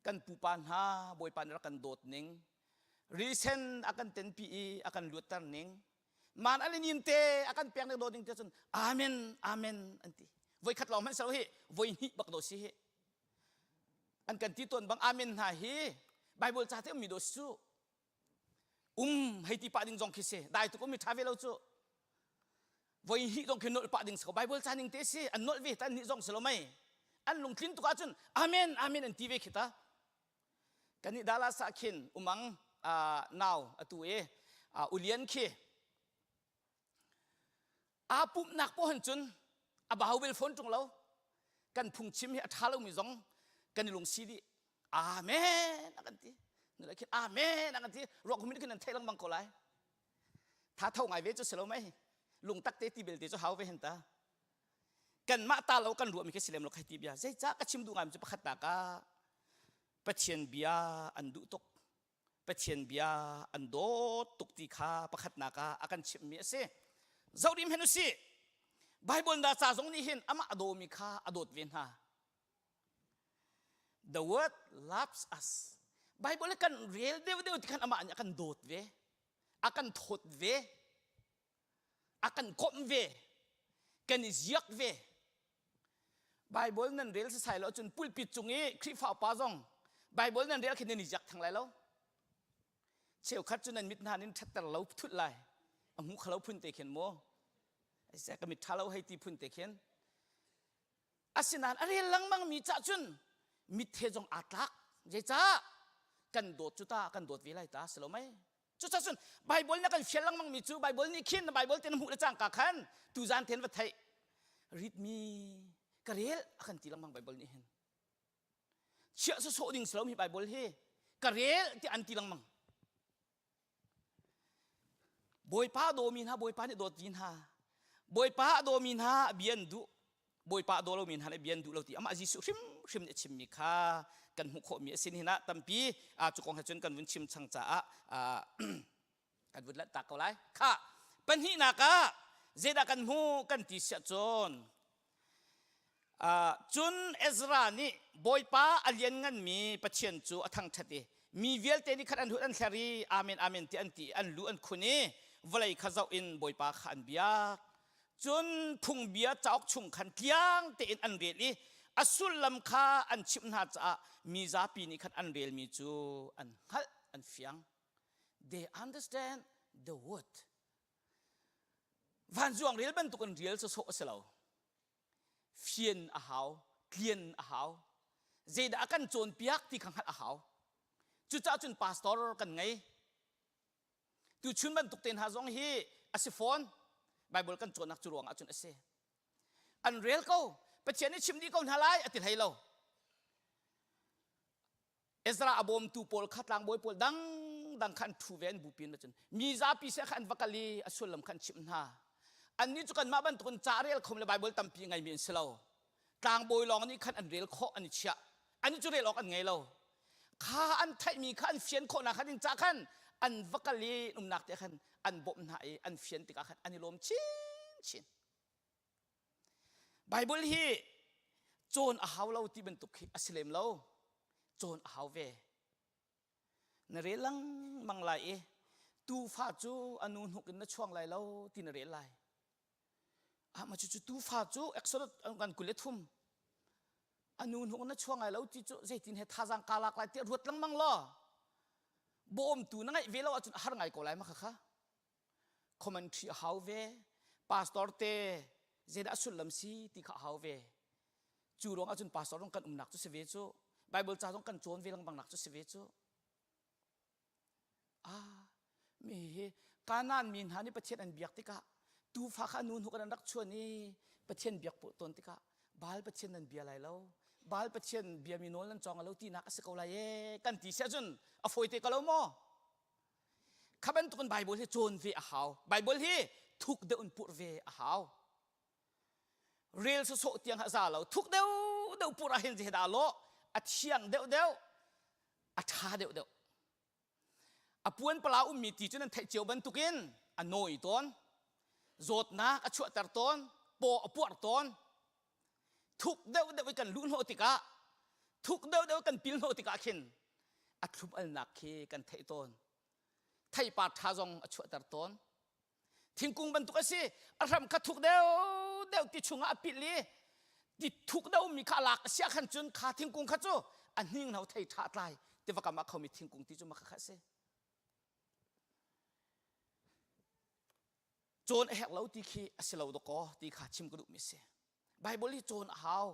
Kan pupa hna Bawipa nih rak kan dawt ning, risen a kan tenpi i a kan luatter ning, man an in te a kan pek ning dawt ning te cun amen, amen an ti. Voi khat lawng hmanh selo hi, voi hnih bak do si hi. An kan ti tawn bang amen hna hi Bible ca te ummi do si cu. Um hei ti pah ding zong khi si dai tuk um mi ṭha ve lo cu voi hnih zong khi nolh pah ding si ko Bible ca ning te si an nolh ve ta an nih zong si lo mei an lungtlin tuk ahcun amen amen an ti ve khi ta kan nih Dallas ah khin umang nau atu e ulian khi aa pumhnak poh han cun a bau bel fawn ṭung lo kan phungchim hi a ṭha lomi zong kan i lungsi dih amen a kan ti nule khin amen a kan ti ruak hum in khin nan theih lengmang ko lai tha tho ngai ve cu si lo mei lungtak te ti belte cu hau ve hen ta kanmah ta lo kan ruahmi khi si lem lo khai ti bia zeicah ka chim duh ngai mi cu pakhat nak ah Pathian bia an duh tuk Pathian bia an dawt tuk ti kha pakhatnak ah a kan chimhmi a si. Zoh rim hen usih. Bible na ca zong nih hin amah a dawmi kha a dawt ve hna. The word loves us. Bible kan rel deuh deuh ti khan amah nih a kan dawt ve. A kan thawt ve. A kan komh ve. Kan i ziak ve. Bible nan rel sasai lo cun pulpit cung i Khrihfa upa zong Bible nan rel khi nan i ziak thang lai lo. Cheukhat cu nan mit hna nin ṭhatter lo thut lai. A hmu khalo phun te khin mu. Ai ka mit ṭha lo hei ti phun te khin. Asinain a rel lengmang mi cah cun mit he zong aa tlak. Zeicah? Kan dawt cu ta kan dawt ve lai ta si lo mei? Cucacun Bible na kan fial lengmang mi cu Bible nih khin Bible te na hmuh le cangka khan tuzan ten va theih read me ka rel a kan ti lengmang Bible nih hin chiah sawsawh ding si lo mi Bible hi ka rel ti an ti lengmang Bawipa dawmi hna Bawipa nih dawt vi hna Bawipa a dawmi hna bia an duh Bawipa a daw lomi hna nih bia an duh lo ti amah Jesuh hrimhrim nih a chimmi kha kan hmuh khawhmi a si nihin ah tampi cu kong he cun kan vun chim chang caah kan vun lanhtak ko lai kha pahnihnak ah zeidah kan hmuh kan ti siah cun cun Ezra nih Bawipa a liannganmi Pathian cu a thangṭhat i mi vialte nih khan an hut an hler i amen amen ti an ti an lu an khun i vawlei kha zoh in Bawipa kha an biak Cun phungbia cauk chung khan tliang tein an rel i a sullam kha an chimh hna caah mi zapi nih khan an relmi cu an hngalh, an fiang. They understand the word. Vanzuang rel bantuk in rel sawsawh a si lo. Fian a hau, tlian a hau. Zeidah a kan cawnpiak ti kha hngalh a hau. Cucaah cun pastor kan ngei. Tuchun bantuk te hna zong hi a si fawn. Bible kan cawnnak cu ruang ahcun a si. An rel ko. Pathian nih chim dih ko hna lai a ti hlei lo. Ezra a bawmtu pawl kha tlangbawi pawl dangdang kha an ṭhu ve an bupi in cun mi zapi se kha an va kal i a sullam kha an chimh hna. Annih cu kanmah bantukin ca rel khom le Bible tampi ngeimi an si lo. Tlangbawi lawng nih khan an rel khawh an i chiah. Annih cu rel awk an ngei lo. Kha an theihmi kha an fian khawhnak khan in ca khan an va kal i umnak te khan an bawmh hna i an fian tikah khan an i lawm chinchin. Bible hi cawn a hau lo ti bantuk khi a si lem lo. Cawn a hau ve. Na rel lengmang lai i tuufa cu a nu hnuk in na chuang lai lo ti na rel lai. Ah ma cucu tuufa cu Exodus kan 23 a nu hnuk na chuang lai lo ti cu zeitin he thazaang ka lak lai tiah ruat lengmang law bawmtu na ngeih ve lo ahcun a har ngai ko lai ma khakha commentary a hau ve pastor te zeidah a sullam si ti kha a hau ve cu ruang ahcun pastor zong kan umnak cu si ve cu bible ca zong kan cawn ve lengmang nak cu si ve cu. Mi hi Kanaan mi hna nih Pathian an biak tikah tuufa kha nu hnuk an rak chuan i Pathian biak tawn tikah Baal Pathian nan bia lai lo Baal Pathian biami nawl nan cawng lo tinak a si ko lai ee kan ti si ahcun a fawi te ko lo maw? Kha bantukin Bible hi cawn ve a hau. Bible hi thuk deuh in purh ve a hau. Rel sawsawh tiang a za lo. Thuk deuh deuh purh ah hin zeidah lawh a thiang deuh deuh a ṭha deuh deuh. A puan pala ummi ti cu nan theih cio bantukin a nawi tawn. Zawtnak a chuahter tawn. Paw a puar tawn. Thuk deuh deuh i kan luh hnawh tikah thuk deuh deuh kan pil hnawh tikah khin a thlum alnak khi kan theih tawn. Theipar ṭha zong a chuahter tawn. Thingkung bantuk a si. A hram kha thuk deuh deuh ti chungah a pilh i ti thuk deuh mi kha a lak a si ahkhan cun kha thingkung kha cu a hninghno thei ṭha tlai tiva kam ah khomi thingkung ti cu mah kha a si. Cawn a herh lo ti khi a si lo dawkaw ti kha chim ka duhmi a si. Bible hi cawn a hau.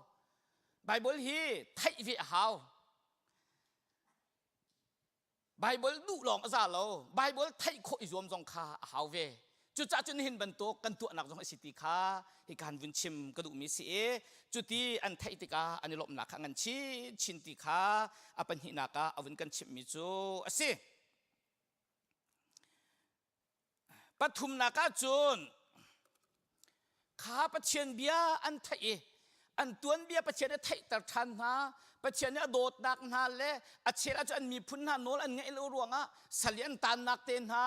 Bible hi theih ve a hau. Bible duh lawng a za lo. Bible theih khawh i zuam zong kha a hau ve. Cucaah cun nihin bantuk kan tuahnak zong a si ti kha hi kan vun chim ka duhmi si i cuti an theih tikah an i lawmhnak kha ngan chin chin ti kha a pahnihnak ah a vun kan chimhmi cu a si. Pathumnak ah cun kha Pathian bia an theih i an tuanbia Pathian a theihter ṭhan hna. Pathian nih a dawtnak hna le a chel ahcun an miphun hna nawl an ngaih lo ruangah sal i an taannak te hna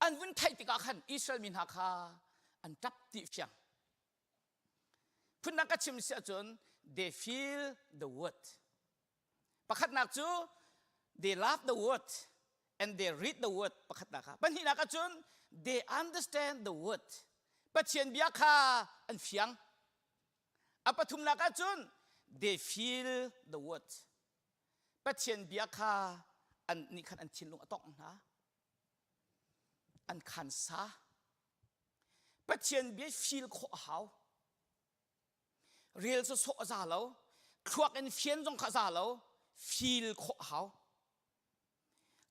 an vun theih tikah khan Israel mi hna kha an ṭap ti fiang. Phundang ka chim si ahcun they feel the word. Pakhatnak cu they love the word and they read the word pakhatnak ah. Pahnihnak ahcun they understand the word. Pathian bia kha an fiang. A pathumnak ahcun they feel the word. Pathian bia kha an nih khan an thinlung a tongh hna. An khansa. Pathian bia feel khawh a hau. Rel sawsawh a za lo. Thluak in fian zong kha a za lo. Feel khawh a hau.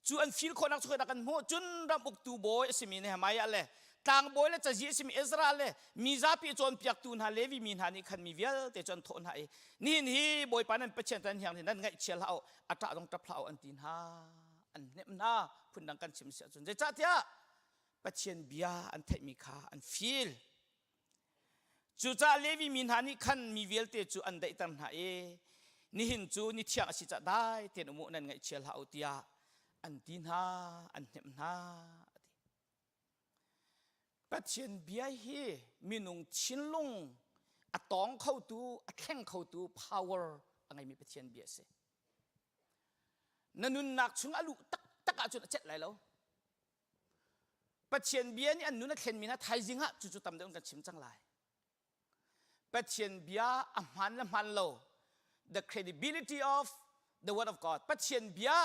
Cu an feel khawhnak cu kan hmuh. Cun ram uktu bawi a simi Nehemiah le tlangbawi le cazi a simi Ezra le mi zapi cawnpiaktu hna Levi mi hna nih khan mi vialte cu an thawh hna i nihin hi Bawipa nan Pathian tan hiang nan ngaihchia hlah u a ṭah zong ṭap hlah u an ti hna an hnemh hna phundang kan chim si ahcun zeicahtiah Pathian bia an theihmi kha an feel Cucaah Levi mi hna nih khan mi vialte cu an daihter hna i nihin cu ni thiang a si caah dai tein um u nan ngaihchia hlah u tiah an ti hna an hnemh hna a ti. Pathian bia hi minung thinlung a tawng khotu a thleng khotu power a ngeimi Pathian bia a si. Na nunnak chung a luh taktak ahcun a celh lai lo. Pathian bia nih an nun a thlenmi hna thaizing ah cucu tam deuh in kan chim cang lai. Pathian bia a hmaan le hmaan lo the credibility of the word of God Pathian bia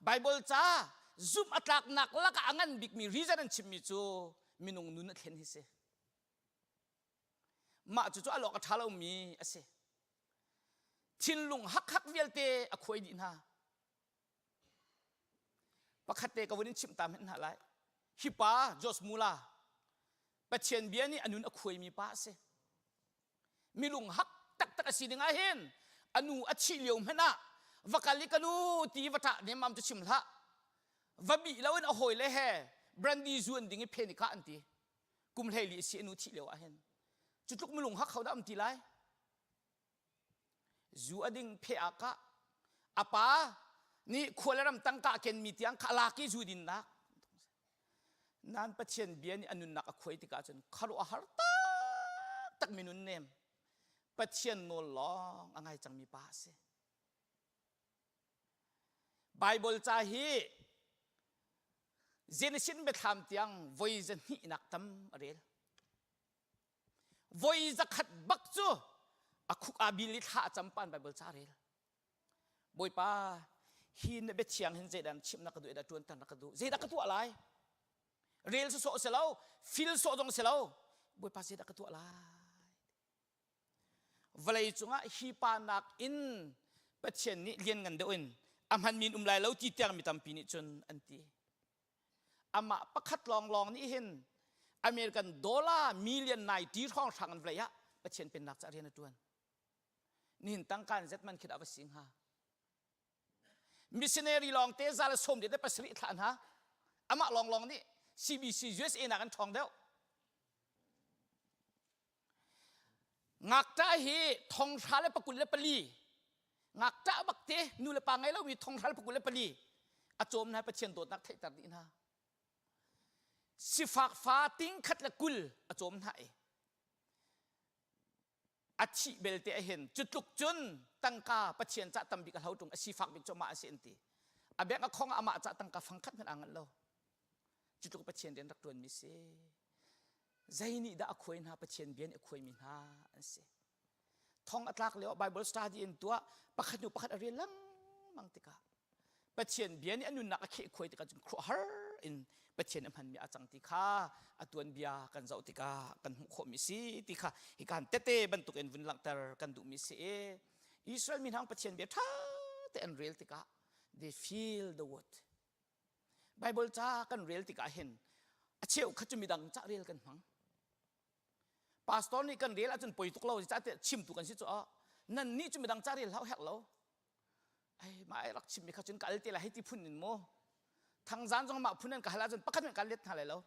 Bible ca zumh a tlaknak lakah a ngan bikmi reason an chimmi cu minung nun a thlen hi si. Mah cucu a lawk a ṭha lomi a si. Thinlung hakhak vialte a khuai dih hna. Pakhat te ka vun in chimh ta hmanh hna lai. Hi pa Josh Mula Pathian bia nih a nun a khuaimi pa a si. Milung hak taktak a si ding ah hin a nu a thih lio hmanh ah va kal i ka nu ti va ṭah nemmam cu chim hlah. Va bih loin a hawile he brandy zu an ding i phen i kah an ti. Kum 14 a si a nu thih lio ah hin. Cu tluk milung hak ho dah um ti lai? Zu a ding pheh ah kah a pa nih khua le ram tangka a kenmi tiang kha a lak i zu dinnak nan Pathian bia nih a nunnak a khuai tikah cun khuaruah a har taktak mi nun nem Pathian nawl lawng a ngai cangmi pa a si. Bible ca hi Genesis biathlam tiang voi zahnihnak tam a rel. Voi zakhat bak cu a khuk aa bil i thla a cam pan Bible ca rel. Bawipa, hi na biathiang hin zeidah na chimh na ka duh, zeidah ṭuanter na ka duh, zeidah ka tuah lai? Rel sawsawh si lo, fil sawh zong si lo. Bawipa zeidah ka tuah lai? Vawlei cungah hi pa nakin Pathian nih lianngan deuh in a hmanmi in um lai lo ti tiang mi tampi nih cun an ti. Amah pakhat lawnglawng nih hin American dollar million 90 hrawng hrang an vlei ah Pathian pennak ca rian a tuan. Nihin tangka in zet man khi dah va si hnga? Missionary lawng te za le sawm le pasarih thlah hna. Amah lawnglawng nih CBC USA nak an ṭhawng deuh. Ngakṭah hi thonghra le pakul le pali ngakṭah bak te nu le pa ngei lomi thonghra le pakul le pali a cawm hna Pathian dawtnak theihter dih hna. Sifak fa ting khat le 20 a cawm hna i a thih belte ah hin cu tluk cun tangka Pathian cah tam bik a hlo ṭung a sifak bik cu amah a si an ti. A bek a khong ah amah cah tangka fangkhat hmanh aa nganh lo. Cu tluk Pathian rian rak ṭuanmi si. Zei nih dah a khuai hna Pathian bia nih a khuaimi hna an si. Thong a tlak lio Bible study in tuah pakhat hnu pakhat a rel lengmang tikah Pathian bia nih a nunnak a kheh khuai tikah cun khuahar in Pathian a hmanmi a cang ti kha a tuanbia kan zoh tikah kan hmuh khawhmi si ti kha hikan tete bantukin vun langhter kan duhmi si i Israel mi hna Pathian bia ṭha te an rel tikah they feel the word Bible ca kan rel tikah hin a cheu kha cu midang ca rel kan hmang pastor nih kan rel ahcun poi tuk lo ca chimtu kan si cu nan nih cu midang ca rel hau herh lo ai mah ai rak chimmi kha cun ka al te lai hei ti phun in maw thangzan zong mah phun an ka hal ahcun pakhat hmanh ka let hna lai lo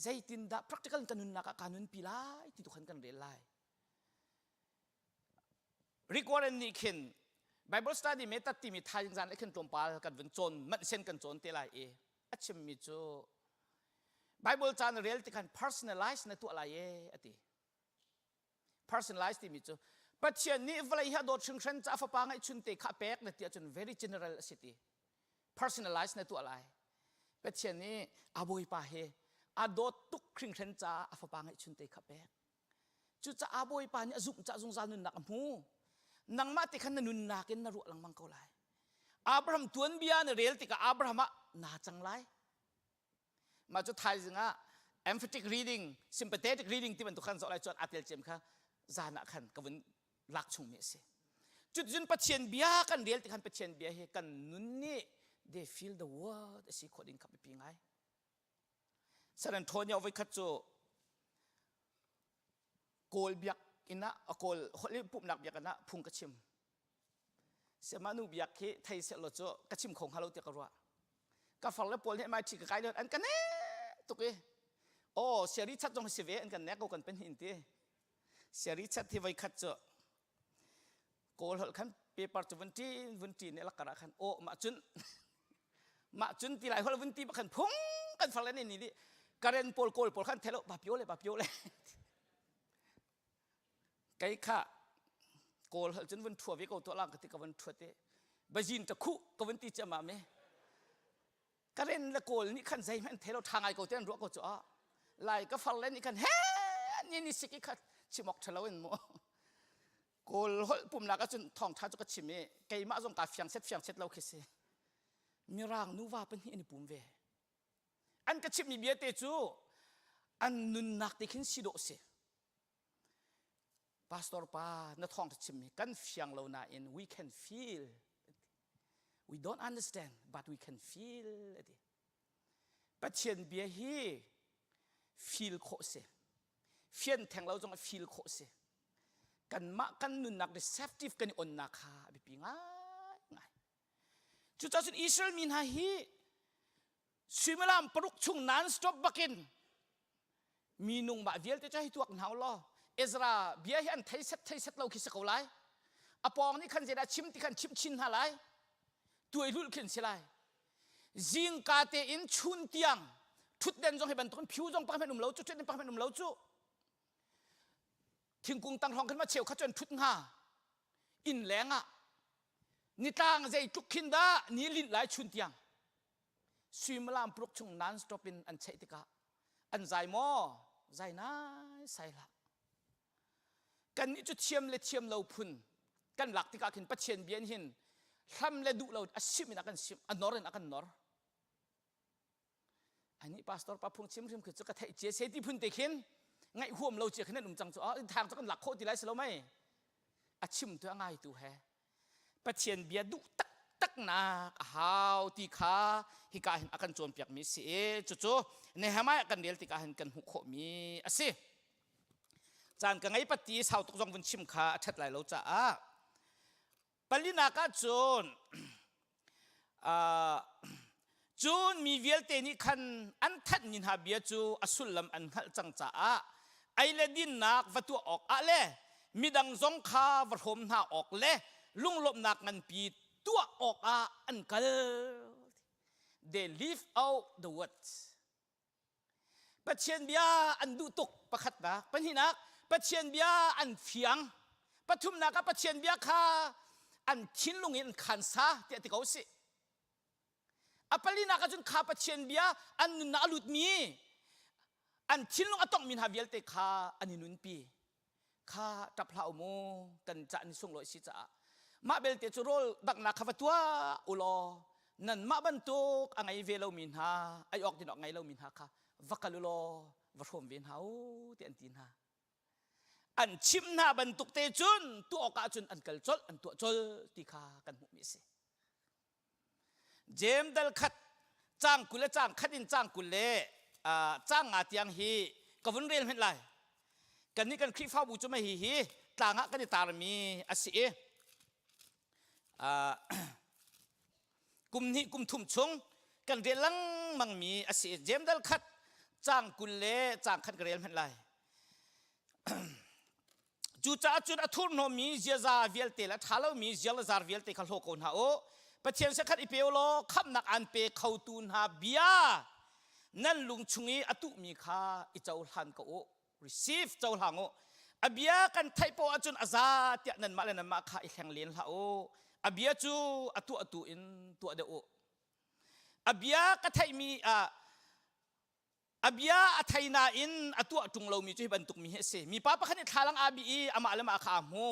zeitindah practical ka nunnak ah ka nunpi lai ti tu khan kan rel lai Rick Warren nih khin Bible study method timi thaizing zan khin tlawmpal kan vun cawn manh sen kan cawn te lai i a chimmi cu Bible ca na rel tikhan personalize na tuah lai e ati personalize timi cu Pathian nih vawlei hi a dawt hringhran ca fapa ngeihchun te kha pek na ti ahcun very general a si ti personalize na tuah lai Pathian nih a bawipa hi a dawt tuk hringhran ca a fapa ngeihchun te kha pek cucaah bawipa nih a zumh ca zungzal nunnak a hmu nangmah te khan na nunnak in na ruah lengmang ko lai Abraham tuanbia na rel tikah Abraham ah naa cang lai Mah cu thaizing ah emphatic reading, sympathetic reading ti bantuk khan zoh lai chuan aa tel cem kha zan ah khan ka vun lak chungmi a si. Cuticun Pathian bia kan rel ti khan Pathian bia hi kan nun nih they feel the word a si khawh ding kha biapi ngai. San Antonio voikhat cu Kawl biak inn ah a Kawl holh pumhnak biakinn ah phung ka chim. Siamah nu biak khi thei seh law cu ka chim kho hnga lo tiah ka ruah. Ka far le pawl nih MIT ka kai lio an ka nek tuk i aw siari chat zong si ve an kan nek ko kan pen hin ti. Siari chat hi voi khat cu kawl holh khan paper cu vun ṭin vun ṭin i lakar ah khan aw mah cun mah cun ti lai holh vun ti khan phung kan far le ni ni karen pawl kawl pawl khan thelo ba pio le ba pio le Kei kha Kawl holh cun vun ṭhua ve ko tuah lang ka ti ka vun ṭhuat i bazin ta khuh ka vun ti ciammam i Karen le Kawl nih khan zeihmanh thei lo ṭha ngai ko te an ruah ko cu ah Lai ka far le nih khan he ni ni sik i kha chim awk ṭha lo in mu Kawl holh pumnak ahcun thawngṭha cu ka chim i keimah zong kaa fiang set fiang set lo khi si Mirang nuva pahnih an i pum ve an ka chimhmi bia te cu an nunnak te khin si dawh si Pastor pa na thawng chimmi kan fiang lo nain we can feel we don't understand but we can feel ati Pathian bia hi feel khawh si fian theng lo zong feel khawh si kanmah kan nunnak receptive kan i onnak kha a biapi ngai ngai cucaah cun Israel mi hna hi suimilam paruk chung non stop bakin minung mah vialte cu hei tuak hna law Ezra bia hi an thei set thei set lo khi si ko lai a pawng nih khan zeidah chim ti khan chim chin hna lai tuai lulh khin si lai zingka tein chun tiang thutden zong hi bantukin phiu zong pakhat um lo cu thutden pakhat um lo cu thingkung tang hrawng khan ma cheu kha cun thut hnga inn leng ah nitlang zeitluk khin dah ni linh lai chun tiang suimilam paruk chung non stop in an cheih tikah an zai maw zai nai sai hlah kannih cu thiam le thiam lo phun kan lak tikah khin Pathian bia hin hlam le duh lo a sim in a kan sim a nor in a kan nor ani pastor pa phung chim hrim khi cu ka theih cia se ti phun te khin ngaih huam lo cia khin an um cang cu a thang cu kan lak khawh ti lai si lo mei a chim tu a ngai tu he Pathian bia duh tak. taktaknak a hau ti kha hika hin a kan cawnpiakmi si i cucu Nehemiah kan rel tikah hin kan hmuh khawhmi a si. Caan ka ngei pat ti sau tuk zong vun chim kha a ṭhat lai lo caah Palinak ah cun cun mi vialte nih khan an thanhmi hna bia cu a sullam an hngalh cang caah ei le dinnak va tuah awkah le midang zong kha va hrawm hna awk le lunglawmhnak nganpi tuah awkah an kal. They live out the words. Pathian bia an duh tuk pakhatnak. Pahnihnak, Pathian bia an fiang. Pathumnak ah Pathian bia kha an thinlung in an khansa tiah ti ko sih. A palinak ah cun kha Pathian bia an nunnak a lutmi an thinlung a tonghmi hna vialte kha an i nunpi. Kha ṭap hlah u mu kan cah ni sunglawi si caah mah belte cu rawl danghnak kha va tuah u law nanmah bantuk a ngei ve lomi hna ei awk din awk ngei lomi hna kha va kal u law va hrawm ve hna u ti an ti hna an chimh hna bantuk te cun tuah awkah cun an kal colh an tuah colh ti kha kan hmuhmi a si Jeim dal khat cang 20 le cang khat in cang 20 le cang nga tiang hi ka vun rel hmenh lai. Kannih kan Khrihfabu cu mei hi hi tlang ah kan i tarmi a si i kum hnih kum thum chung kan rel lengmangmi a si i Jeim dal khat cang 20 le cang khat ka rel hmenh lai. Cucaah cun a thurhnawmmi ziaza vialte le a ṭha lomi zialzar vialte kha hlaw ko hna u. Pathian sakhat i pe u law khamhnak aan pe khotu hna bia nan lung chung i a tuhmi kha i cohlan ko u. Receive cohlang u. A bia kan theih poah ahcun a za tiah nanmah le nanmah kha i hleng len hlah u. A bia cu a tuahtu in tuah deuh u. A bia ka theihmi ah A bia a thei nain a tuah ṭung lomi cu hi bantuk mi hi a si. Mipa pakhat nih thlalang aa bih i amah le mah kha aa hmu.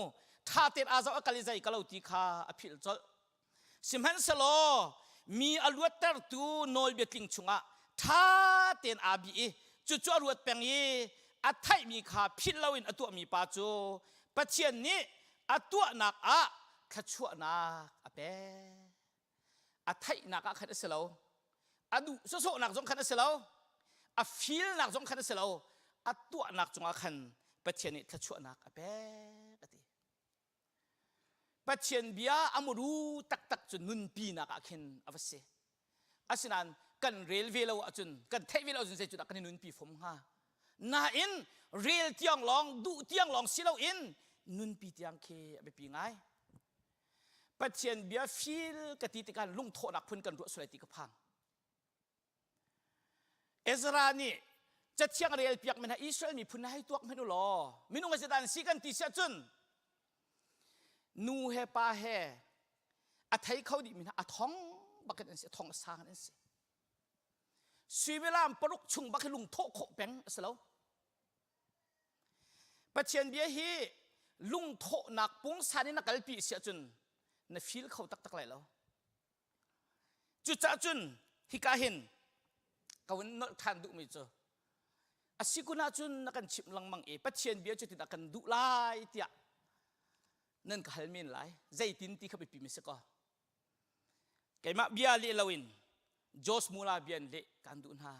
Ṭha tein aa zoh a kal i zei ka lo ti kha a philh colh. Sihmanhsehlaw mi a luattertu nawlbia tling chungah ṭha tein aa bih i cucu a ruat peng i a theihmi kha philh loin a tuahmi pa cu Pathian nih a tuahnak ah thluachuahnak a pek. A theihnak ah khan a si lo. A duh sawsawhnak zong khan a si lo. A feelnak zong khan a si lo. A tuahnak cungah khan Pathian nih thluachuahnak a pek a ti. Pathian bia a muru taktak cu nunpinak ah khin a va si. Asinain kan rel ve lo ahcun kan theih ve lo ahcun zeicudah kan i nunpi fom hnga. Nain rel tiang lawng duh tiang lawng si loin nunpi tiang khi a biapi ngai. Pathian bia fil ka ti tikah lungthawhnak phun kan ruah sual ti ka phang. Ezra nih cathiang rel piak men Israel miphun hei tuak men u law minung a zedan si kan ti siah cun nu he pa he a thei kho dih mi hna a thong bakin an si a thong a sang an si suimilam paruk chung bak hi lungthawh khawh peng a si lo Pathian bia hi lungthawhnak pungsan in na kalpi si ahcun na feel kho taktak lai lo. Cucaah cun hika hin ka vun nolh ṭhan duhmi cu a si kun ahcun na kan chimh lengmang i Pathian bia cu tin a kan duh lai tiah nan ka hal men lai. Zeitin ti kha biapi mi si kaw. Keimah bia leh loin Josh Mula bia in leh kan duh hna.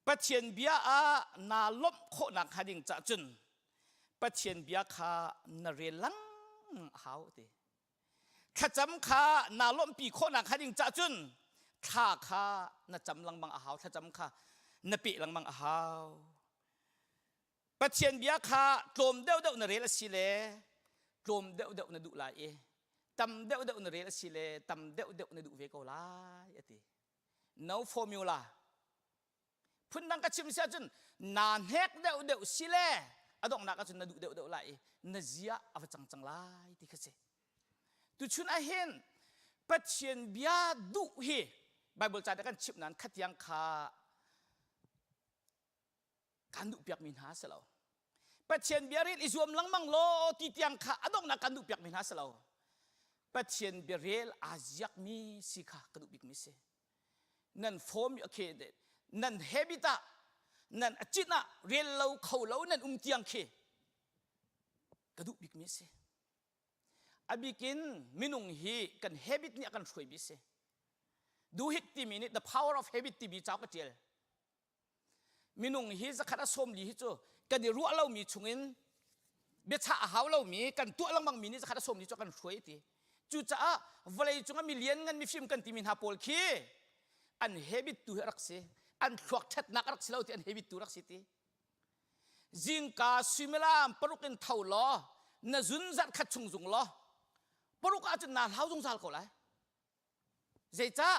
Pathian bia ah naa lawmh khawhnak hnga ding cah cun Pathian bia kha na rel lengmang a hau ti. Thlacam kha naa lawmhpi khawhnak hnga ding cah cun thla kha na cam lengmang a hau, thlacam kha na peh lengmang a hau. Pathian bia kha tlawm deuhdeuh na rel a si le tlawm deuhdeuh na duh lai i tam deuhdeuh na rel a si le tam deuhdeuh na duh ve ko lai a ti. No formula. Phundang ka chim si ahcun naa hnek deuh deuh si le a donghnak ahcun na duh deuh deuh lai i na zia a va cang cang lai ti kha si. Tuchun ahhin Pathian bia duh hi Bible ca kan chimh nain khatiang kha kan duhpiakmi hna a si lo. Pathian bia rel i zuam lengmang law ti tiang kha a donghnak kan duhpiakmi hna a si lo. Pathian bia rel aa ziakmi si kha ka duh bikmi si. Nan form okay, nan habit ah nan acin ah rel lo kho lo nan um tiang khi ka duh bikmi si. A bikin minung hi kan habit nih a kan hruaimi si. Duhik timi nih the power of habit timi cauk a ṭial. Minung hi zakhat a sawmli hi cu kan i ruah lomi chungin biachah a hau lomi kan tuah lengmangmi nih zakhat a sawmli cu a kan hruai ti. Cucaah vawlei cungah mi lianngan mifim kan timi hna pawl khi an habit tu hi a rak si. An thluak ṭhatnak a rak si lo ti an habit tu rak si ti. Zingka suimilam paruk in tho law na zun zarh khat chung zung law paruk ahcun naa hlau zungzal ko lai. Zeicah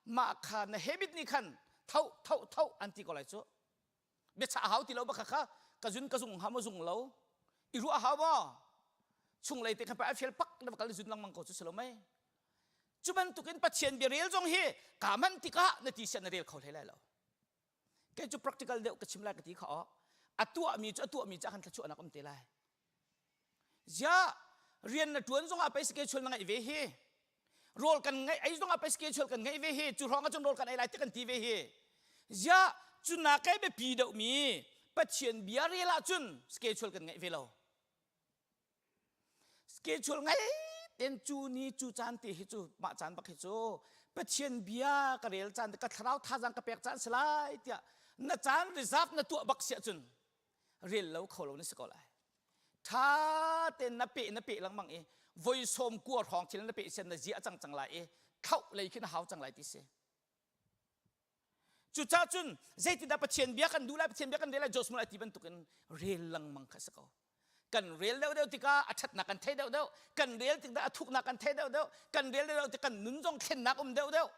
mah kha na habit nih khan tho tho tho an ti ko lai cu. Biachah a hau ti lo bak kha ka zun ka zung hnga maw zung lo i ruah a hau maw chunglei te khan pa a fial pak na va kal zun lengmang ko cu si lo mei. Cu bantukin Pathian bia rel zong hi kaa manh tikah na ti sian na rel kho hlei lai lo. Kei cu practical deuh ka chim lai ka ti kha aw. A tuahmi cu a tuahmi ca khan thluachuahnak um te lai. Ziah rian na tuan zongah pei schedule na ngeih ve hi. Rawl kan ngeih ei zongah pei schedule kan ngeih ve hi. Cu hrawng ahcun rawl kan ei lai ti kan ti ve hi. Ziah cu na kai biapi deuhmi Pathian bia rel ahcun schedule kan ngeih ve lo. Schedule ngai ten cu ni cu caan te hi cu mah caan bak hi cu Pathian bia ka rel caan ka thlarau thazang ka pek caan si lai tiah na caan reserve na tuah bak si ahcun rel lo kho lo na si ko lai. Tha ten na pe na pe lengmang i voi sawm kua hrawng thil na pe sian na zia cang cang lai i thlauh lei khi na hau cang lai ti si. Cucaah cun zeitindah Pathian bia kan duh lai, Pathian bia kan rel lai, Joshua lai ti bantukin rel lengmang kha a si ko. Kan rel deuhdeuh tikah a ṭhatnak kan thei deuhdeuh, kan rel tikah a thuknak kan thei deuhdeuh, kan rel deuhdeuh tik kan nun zong thlennak um deuhdeuh.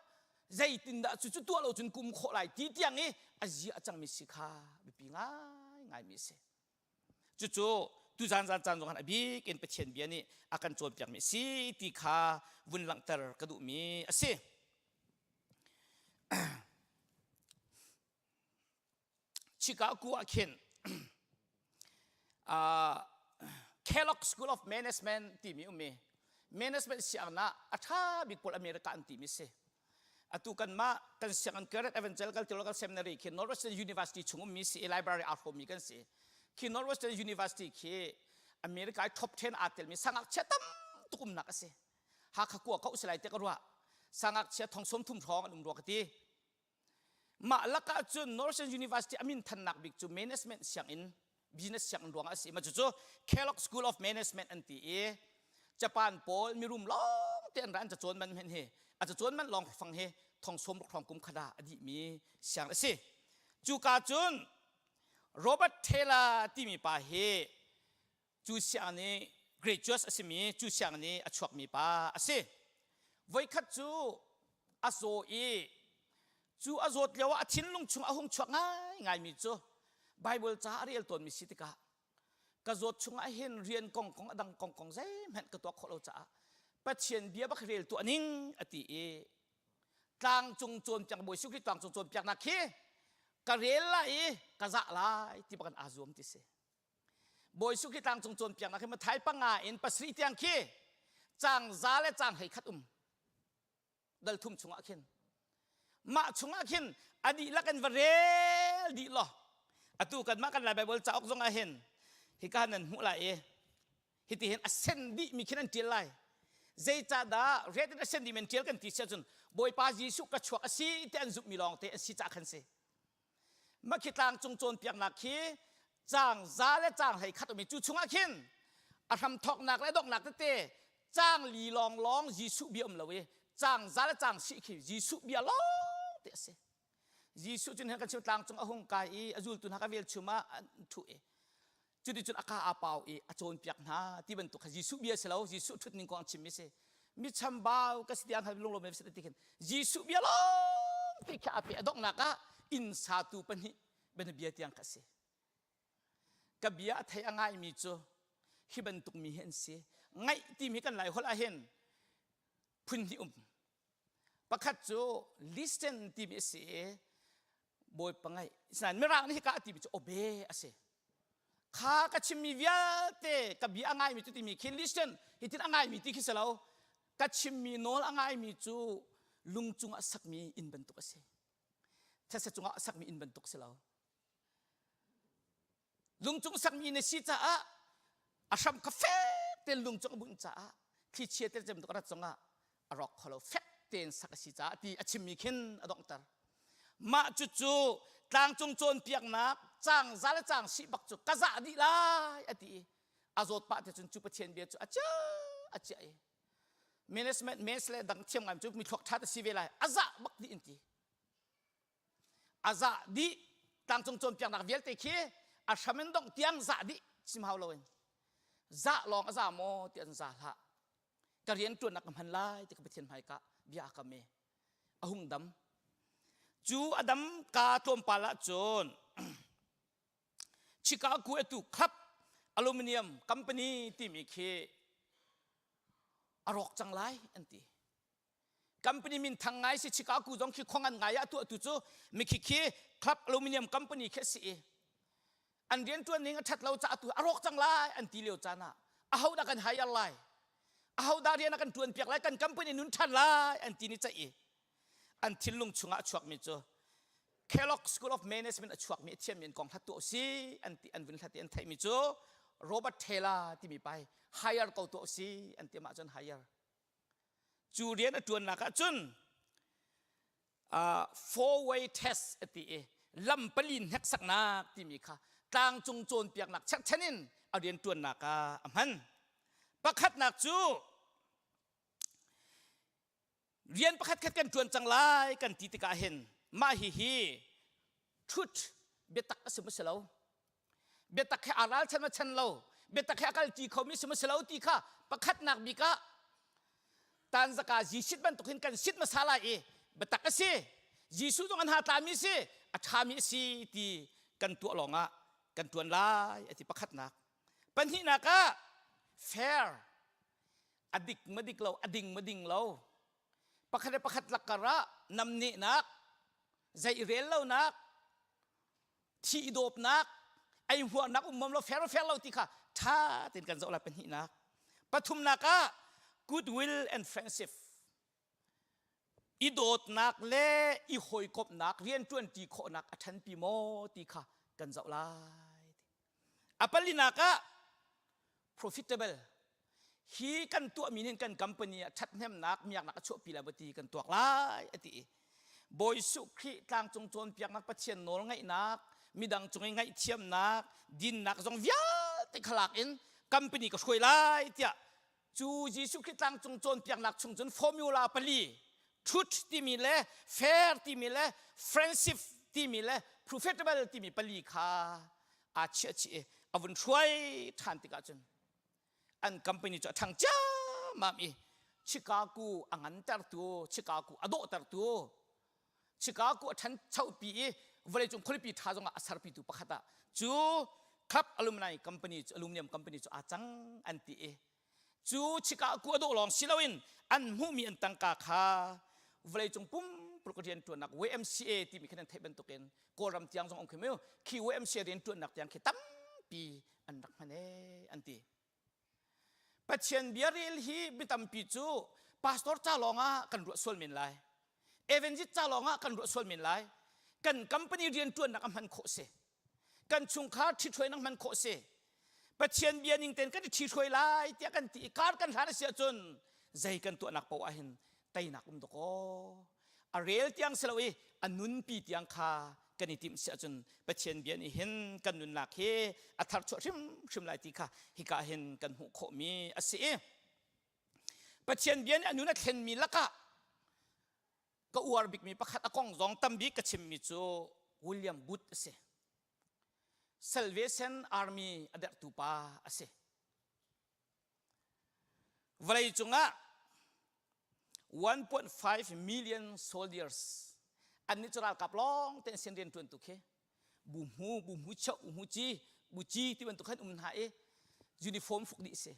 Zeitindah cucu tuah lo cun kum khawh lai ti tiang i a zia a cangmi si kha biapi ngaingaimi a si. Cucu tuzan zan caan zong a bik in Pathian bia nih a kan cawnpiakmi a si ti kha vun langhter ka duhmi a si. Chicago ah khin uh, Kellogg School of Management timi um i management sianginn ah a ṭha bik pawl America an timi si. Atu kanmah kan sianginn Garrett Evangelical Theological Seminary khi Northwestern University chung ummi si i library aa hrawmmi kan si. Khi Northwestern University khi America i top 10 aa telmi sangakchia tam tuk umnak a si. Hakha kua ko si lai te ka ruah. Sangakchia thong sawm thum hrawng an um rua ka ti. Mah lakah cun Northern University a min thannak bik cu management sianginn business sianginn ruangah a si. Mah cucu Kellogg School of Management an ti i Japan pawl mirum lawng te an ra an cacawn man hen hi a cacawn man lawng fang hi thong sawm ruk hrawng kum khat ah a dihmi siang a si. Cuka cun Robert Taylor timi pa hi cu siang nih graduate a simi cu siang nih a chuakmi pa a si. Voikhat cu a zaw i cu a zawt lio ah a thinlung chung a hung chuak ngaingaimi cu Bible ca a rel tawnmi si tikah ka zawt chungah hin rian kong kong a dang kong kong zeihmanh ka tuah khawh lo caah Pathian bia bak rel tuah ning a ti i tlangcung cawnpiak Bawi Jesuh Khrih tlangcung cawnpiaknak khi ka rel lai i ka zah lai ti bak in aa zuam ti si. Bawi Jesuh Khrih tlangcung cawnpiaknak hi Mathai panga in pasarih tiang khi cang za le cang hlei khat um dal thum chungah khin mah chungah khin a dihlak in va rel dih law atu kanmah kan Lai Bible cauk zong ah hin hika nan hmuh lai i hiti hin a sen dih mi khin an ṭial lai zeicahdah red in a sen dih mi an ṭial kan ti si ahcun Bawipa Jesuh ka chuak a si ti an zumhmi lawng te an si caah khan si Mah khi tlangcung cawnpiaknak khi caang za le caang hlei khat umi cu chungah khin a hramthawknak le donghnak tete caang li lawnglawng Jesuh bia um lo i caang za le caang sih khi Jesuh bia lawng te a si. Jesuh cun kan chim tlangcung a hung kai i a zultu hna ka velchum ah an ṭhu i cuticun a ka aa pau i a cawnpiak hna ti bantuk kha Jesuh bia si lo Jesuh ṭhut ning kong chim mi si mi chambau ka si tiang hal lunglawm si ti khin Jesuh bia lawng ti khi a pe a donghnak ah inn satu pahnih bianabia tiang kha si ka bia a thei a ngaimi cu hi bantuk mi hi an si ngaih timi kan lai holh ah hin phun hnih um Pakhat cu listen timi a si i Bawipa ngaih. Sinain Mirang nih hika a timi cu obey a si. Kha ka chimmi vialte ka bia a ngaimi cu timi khi listen hitin a ngaimi ti khi si lo. Ka chimmi nawl a ngaimi cu lung cungah sakmi inn bantuk a si. Thetse cungah sakmi inn bantuk si lo. Lungcung sakmi na si caah a hram kha fek tein lungcung a bunh caah. Thlichia te cem tuk rat zongah a rawk kho lo fek tein sak a si caah ti a chimmi khin a donghter. Mah cucu tlangcung cawnpiaknak cang za le cang sih bak cu ka zah dih lai a ti i a zawt pah te cun cu Pathian bia cu a chia a chiah i management mes le dang thiam ngai cu mi thluak ṭha te si ve lai a zah bak dih in ti. A zah dih tlangcung cawnpiaknak vialte khi a hram in dongh tiang zah dih chim hau loin zah lawng a za maw ti an za hlah ka rian ṭuannak ka hman lai ti ka Pathian hmaika bia a kam i a hung dam cu a dam ka tlawmpal ah cun Chicago atu Club Aluminium Company timi khi a rawk cang lai an ti company min thang ngai si Chicago zong khi khuangan ngai ah tuahtu cu mikhi khi Club Aluminium Company khi a si i an rianṭuan ning a ṭhat lo caah tu a rawk cang lai an ti lio caan ah aho dah kan hire lai aho dah rian a kan ṭuan piak lai kan company nun ṭhan lai an ti ni ceih i an thinlung chungah a chuakmi cu Kellogg School of Management a chuakmi a thiammi an kong hlat tuah si an ti an vun hlat i an theihmi cu Robert Taylor timi pai hire ko tuah si an ti mah cun hire Cu rian a ṭuannak ah cun four way test a ti i lam pali hneksaknak timi kha tlangcung cawnpiaknak cherhchan in a rian ṭuannak ah a hman. Pakhatnak cu rian pakhat khat kan ṭuan cang lai kan ti tikah hin mah hihi truth biatak a si maw si lo biatak he aa ralchan ma chan lo biatak he a kal ṭi khomi si maw si lo ti kha pakhatnak bik ah tanzaka Jesuh bantuk hin kan sit hmasa lai i biatak a si Jesuh zong an ha tlami si a ṭhami a si ti kan tuah lawngah kan ṭuan lai a ti pakhatnak pahnihnak ah fair a dik ma dik lo a ding ma ding lo pakhat le pakhat lakkar ah namnehnak zei i rel lonak thi i dawpnak ei huahnak um lo fair fair lo ti kha ṭha tein kan zoh lai pahnihnak pathumnak ah goodwill and friendship i dawtnak le i hawikomhnak rianṭuanṭi khawhnak a ṭhanpi maw ti kha kan zoh lai A palinak ah profitable hi kan tuahmi nih kan company ah ṭhathnemnak miaknak a chuahpi lai ti kan tuak lai a ti i Bawi Jesuh Khrih tlangcung cawnpiaknak Pathian nawl ngaihnak midang cung i ngaihthiamnak dinnak zong vialte khalak in company ka hruai lai tiah cu Jesuh Khrih tlangcung cawnpiaknak chung cun formula pali truth timi le fair timi le friendship timi le profitable timi pali kha aa chiah chih i a vun hruai ṭhan tikah cun an company cu a ṭhang ciammam i Chicago a ngantertu Chicago a dawhtertu Chicago a ṭhanchopi i vawleicung khualipi ṭha zongah a serpitu pakhat ah cu Club Alumni Company cu Aluminum Company cu aa cang an ti i cu Chicago a dawh lawng si loin an hmuhmi an tangka kha vawleicung pumpuluk rianṭuannak YMCA timi khan an theih bantukin Kawlram tiang zong um khi mu khi YMCA rianṭuannak tiang khi tampi an rak hman ee an ti. Pathian bia rel hi mi tampi cu pastor ca lawng ah kan ruah sual men lai. Evangelist ca lawng ah kan ruah sual men lai. Kan company rianṭuannak a hman khawh si. Kan chungkhar ṭhithruainak hman khawh si. Pathian bia ning tein kan i ṭhihruai lai tiah kan ti i kar kan hlan a si ahcun zei kan tuahnak paoh ah hin teinak um dawkaw. A rel tiang si lo i a nunpi tiang kha kan i timh si ahcun Pathian bia nih hin kan nunnak hi a tharchuah hrimhrim lai ti kha hika hin kan hmuh khawhmi a si i Pathian bia nih a nun a thlenmi lakah ka uar bikmi pakhat a kong zong tambik ka chimmi cu William Booth a si. Salvation Army a derhtu pa a si. Vawlei cungah 1.5 million soldiers annih cu ralkap lawng te an sin rian ṭuan tu khi bu hmu bu hmu cheu bu hmu ci bu ci ti bantuk khan um hna i uniform fuk dih si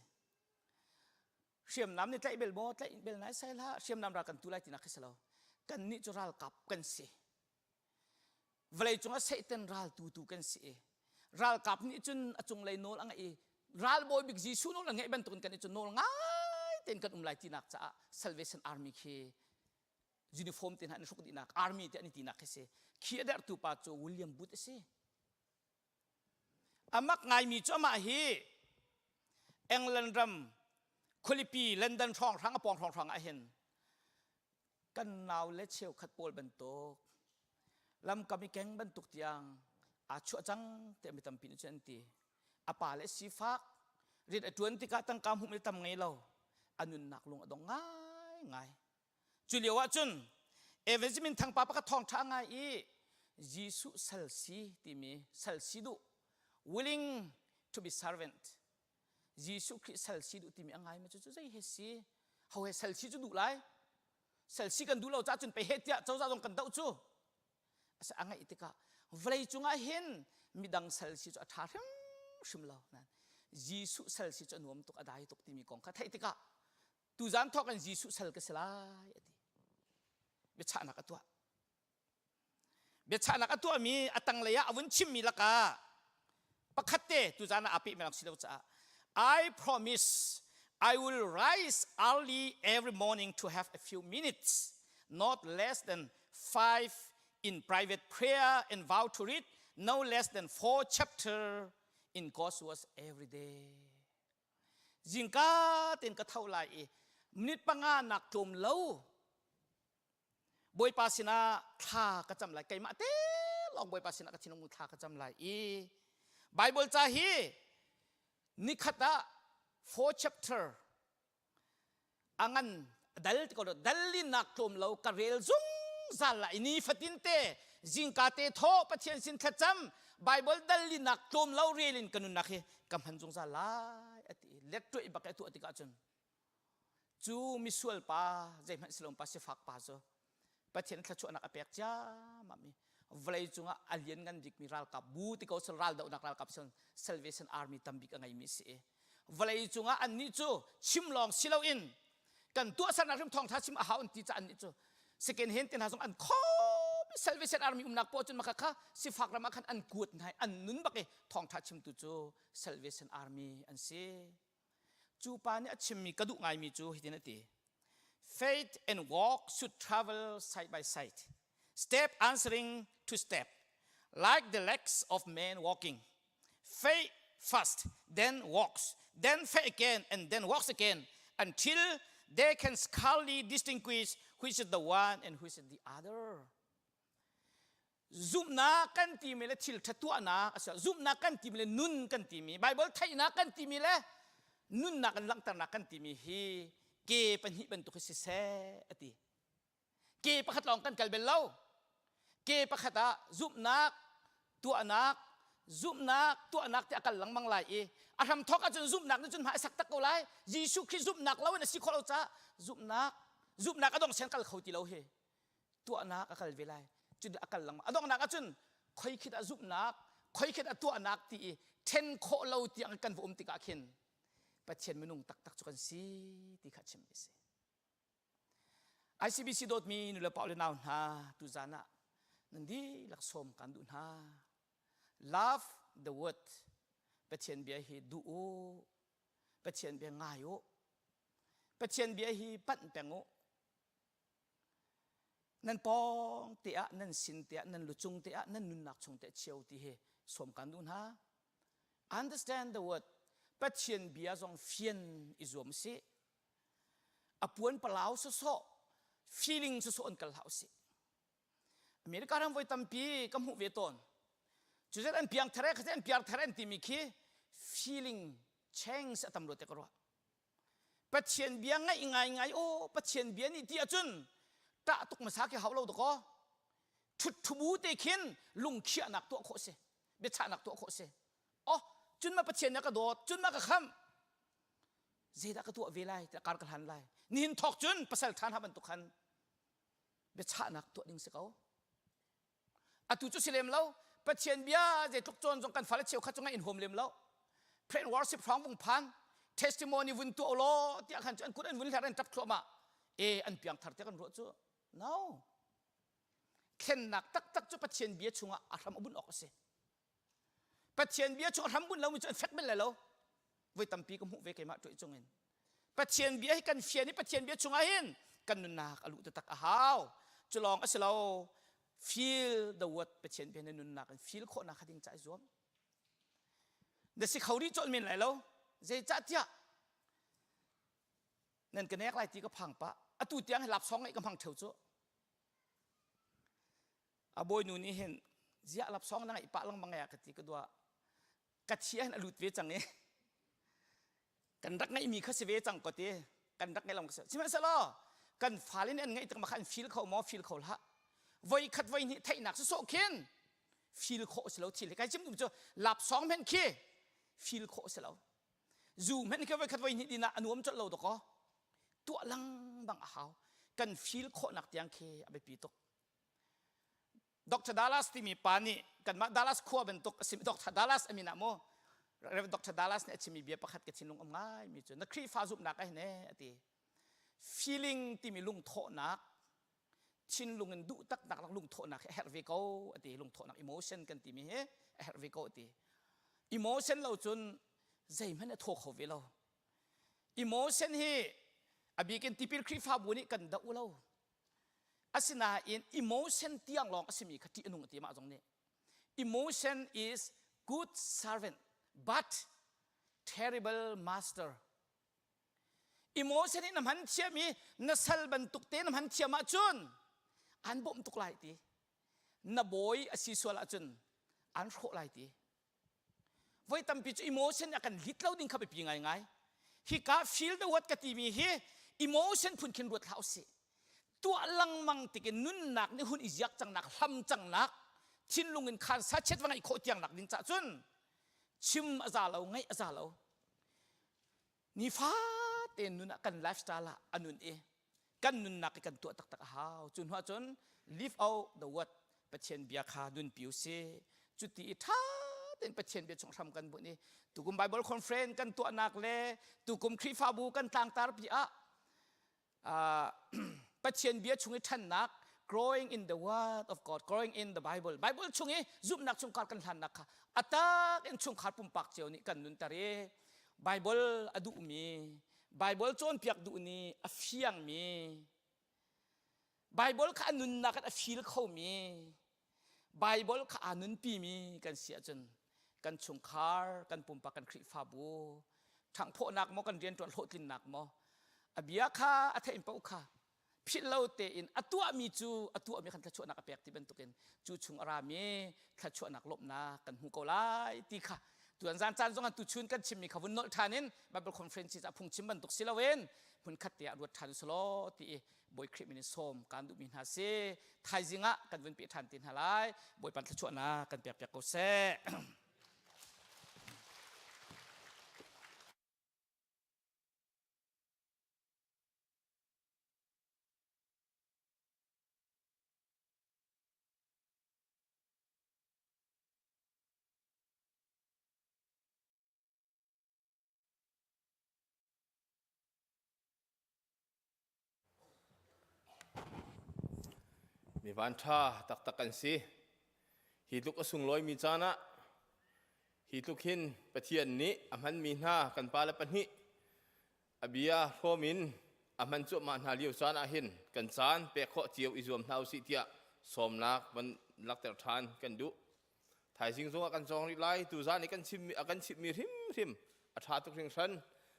hriamnam nih tlaih bel maw tlaih bel nai sai hlah hriamnam ral kan tu lai tinak khi si lo kan nih cu ralkap kan si Vawleicung ah Satan ral tutu kan si i ralkap nih cun a cunglei nawl a ngeih i ralbawi bik Jesuh nawl a ngeih bantukin kan i cu nawl ngai tein kan um lai tinak caah Salvation Army khi uniform te hna an i hruk dihnak army te an i tinak khi si khi a derhtu pa cu William Booth a si a mak ngaimi cu amah hi England ram Khualipi London hrawnghrang a pawng hrawnghrang ah hin kan nau le cheukhat pawl bantuk lamkam i keng bantuk tiang aa chuah cang tiah mi tampi nih cun an ti. A pa le sifak rian a ṭuan tikah tangka hmuh mi tam ngei lo a nunnak lung a dong ngaingai. Cu lio ah cun Evangelist minthang pa pakhat thawngṭha ngai i Jesuh sal si timi sal si duh willing to be servant Jesuh Khrih sal si duh timi a ngai mi cu cu zei he si ho he sal si cu duh lai sal si kan duh lo cah cun pe he tiah cozah zong kan doh cu a ngaih tikah vawlei cungah hin midang sal si cu a ṭha hrimhrim lo nan Jesuh sal si cu a nuam tuk a dai tuk timi kong kha theih tikah tuzan thawk in Jesuh sal ka si lai a ti biachahnak a tuah biachahnak a tuahmi a tanglei ah a vun chimmi lakah pakhat te tuzan ah aa pehmi lak si lo caah I promise I will rise early every morning to have a few minutes not less than five in private prayer and vow to read no less than four chapter in God's words every day. Zingka ten ka tho lai i minute panga nak tlawm lo Bawipa sinah thla ka cam lai keimah te lawng Bawipa sinah ka thinlung thla ka cam lai i Bible ca hi nikhat ah four chapter a ngan dal ti ko dal nak tlawm lo ka rel zungzal lai ni fatin te zingka te tho Pathian sin thlacam Bible dal nak tlawm lo rel in ka nunnak hi ka hman zungzal lai ati let tuai bak e tu tikah cun Cu misual pa zeihmanh silom pa sifak pa cu Pathian thluachuahnak a pek ciammam i vawlei cungah a lianngan bikmi ralkap bu ti ko sal raldohnak ralkap sal Salvation Army tambik a ngeimi si i vawlei cungah annih cu chim lawng si loin kan tuahsernak hrim thawngtha chim a hau an ti caah annih cu second hand te hna zong an khom Salvation Army umnak poah cun maka kha sifak ram ah khan an kuat hna an nun bak i thawngtha chimtu cu Salvation Army an si. Cu pa nih a chimmi ka duh ngaimi cu hitin a ti. Faith and walk should travel side by side, step answering to step, like the legs of man walking. Faith first, then walks, then faith again, and then walks again, until they can scarcely distinguish which is the one and which is the other. Zumhnak kan timi le thil ṭha tuahnak a si. Zumhnak kan timi le nun kan timi, Bible theihnak kan timi le nunnak in langhternak kan timi hi ke pahnih bantuk hi siseh a ti. Ke pakhat lawng kan kal bel lo. Ke pakhat ah zumhnak, tuahnak, zumhnak, tuahnak ti a kal lengmang lai i a hramthawk ahcun zumhnak nih cun hma a sak tak ko lai. Jesuh Khrih zumhnak lo in a si khawh lo caah zumhnak, zumhnak a dong sian kal kho ti lo hi. Tuahnak a kal ve lai cun a kal lengmang a donghnak ahcun khoi khit a zumhnak khoi khit a tuahnak ti i then khawh lo tiang kan va um tikah khin Pathian minung taktak cu kan si ti kha chim a si ICBC dawtmi nulepa le nau hna tuzan ah nan dihlak sawm kan duh hna love the word Pathian bia hi duh u Pathian bia ngai u Pathian bia hi panh peng u Nan pawng te ah, nan sin te ah, nan lucung te ah, nan nunnak chung te chio ti hi sawm kan duh hna. Understand the word. Pathian bia zong fian i zuam si. A puan palau sawsawh, feeling sawsawh an kal hlah usih. America ram voi tampi ka hmuh ve tawn. Cu zet an piang thar kha an piar thar an timi khi feeling change a tam lo te ka ruah. Pathian bia ngaih ngai ngai aw Pathian bia nih ti ahcun ṭah tuk hmasa khi hau lo dakaw ṭhut ṭhubu te khin lungkhiahnak tuah khawh si biachahnak tuah khawh si oh cun ma Pathian nih a ka dawt cun ma ka khamh zeidah ka tuah ve lai tiah kar ka hlan lai nihin thawk cun pasal ṭha hna bantuk khan biachahnak tuah ding si ko Atu cu si lem lo. Pathian bia zeitluk cawn zong kan fale cheukhat cu ngaih in huam lem lo. Pray and worship hrawng vung phan testimony vun tuah law tiah khan cu an kut an vun hler an tap thluahmah. E an piang thar te kan ruah cu. No. Thlennak taktak cu Pathian bia chungah a hram a bunh awk a si. Pathian bia chung a hram bunh lomi cu an fek bel lai lo. Voi tampi ka hmuh ve keimah tuah cung in. Pathian bia hi kan fian i Pathian bia chungah hin kan nunnak a luh taktak a hau. Cu lawng a si lo. Feel the word Pathian bia na nunnak in feel khawhnak kha ding ca i zuam. Na si kho rih colh men lai lo. Zeicahtiah Nan ka nek lai ti ka phang pah. Atu tiang hi lapsong ngeih ka hmang theo cu. A bawinu nih hin ziah lapsong na ngeih pah lengmang ya ka ti ka dua. Ka thi hin a lut ve cang i kan rak ngeihmi kha si ve cang ko ti kan rak ngeih lo sihmanhsehlaw kan fale nih an ngeih tik ma kha an feel kho maw feel kho hlah voi khat voi hnih theihnak sawsawh khin feel khawh si lo thil hi kai chim dum cu lapsong men khi feel khawh si lo zu men khi voi khat voi hnih din ah a nuam colh lo dakaw tuah lengmang a hau kan feel khawhnak tiang khi a biapi tuk Dr. Dallas timi pa nih kanmah Dallas khua bantuk a simi Dr. Dallas a min ah mu Rev. Dr. Dallas nih a chimmi bia pakhat ka thinlung um ngaimi cu na Khrihfa zumhnak ah hin ee a ti feeling timi lungthawhnak thinlung in duh taknak lungthawhnak hi a herh ve ko a ti lungthawhnak emotion kan timi hi a herh ve ko a ti emotion lo cun zeihmanh a thaw kho ve lo emotion hi a bikin tipil Khrihfabu nih kan doh lo Asinain emotion tiang lawng a simi kha ṭih a nung a ti mah zong nih. Emotion is good servant but terrible master. Emotion in na hman thiam i na sal bantuk te na hman thiam ahcun an bawmh tuk lai ti. Na bawi a si sual ahcun an hrawh lai ti. Voi tampi cu emotion a kan lit lo ding kha biapi ngaingai. Hika feel the word ka timi hi emotion phun khin ruat hlah usih. Tuah lengmang tikin nunnak nih hun i ziak cangnak, hlam cangnak, thinlung in khan sachet va ngeih khawh tiang nak ding cah cun chim a za lo, ngaih a za lo. Nifate nun ah kan lifestyle ah a nun i kan nunnak i kan tuah taktak a hau. Cu hnu ahcun live out the word Pathian bia kha nunpi u si. Cuti i ṭha tein Pathian bia chung hram kan bunh i tukum Bible conference kan tuahnak le tukum Khrihfabu kan tlangtarpi ah Pathian bia chung i ṭhannak growing in the word of God growing in the Bible Bible chung i zumhnak chungkhar kan hlannak kha a tak in chungkhar pumpak cio nih kan nunter i Bible a duhmi Bible cawnpiak duh ni a fiangmi Bible kha a nunnak in a feel khomi Bible kha aa nunpimi kan si ahcun kan chungkhar, kan pumpak, kan Khrihfabu ṭhanghphawhnak maw kan rianṭuan hlawhtlinnak maw a bia kha a theih paoh kha philh lo tein a tuahmi cu a tuahmi khan thluachuahnak a pek ti bantukin cu chung a rami thluachuahnak lawmhnak kan hmu ko lai ti kha tuan zan caan zong tuchun kan chimmi kha vun nolh ṭhan in Bible conference ah phungchim bantuk si loin hmunkhat te ah ruat ṭhan usulaw ti i Bawi Khrih min in sawm kaan duhmi hna si. Thaizing ah kan vun peh ṭhan te hna lai. Bawipa thluachuahnak kan pekpiak ko seh. Mi vanṭha taktak kan si. Hi tluk a sunglawimi caan ah hi tluk hin Pathian nih a hmanmi hna kan pale pahnih a bia hrawm in a hman cuahmah hna lio caan ah hin kan caan pek khawh cio i zuam hna usih tiah sawmnak van lakter ṭhan kan duh. Thaizing zongah kan cawng rih lai. Tuzaan i kan chimmi a kan chimhmi hrimhrim a ṭha tuk hringhran.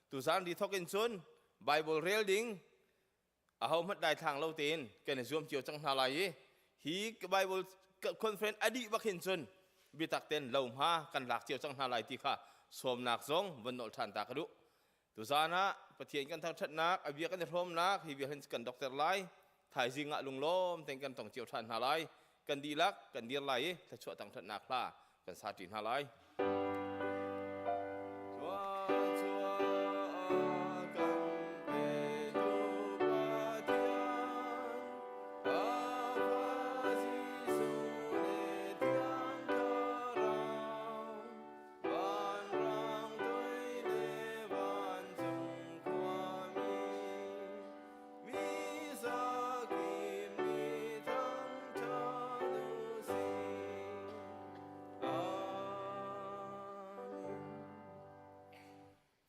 Tuzaan ri thawk in cun Bible rel ding aho hmanh daithlang lo tein kan i zuam cio cang hna lai i hi Bible conference a dih bak hin cun biatak tein lohma kan lak cio cang hna lai ti kha sawmnak zong von nolh ṭhan ta ka duh. Tuzaan ah Pathian kan thangṭhatnak, a bia kan i hrawmnak hi bia hin kan dokter lai. Thaizing ah lunglawm tein kan tong cio ṭhan hna lai. Kan dihlak kan dir lai i thluachuah thangṭhatnak hla kan sa ṭi hna lai. Vanrang toi le vancung khuami, mi zakip nih thangṭhat u sih. Amen.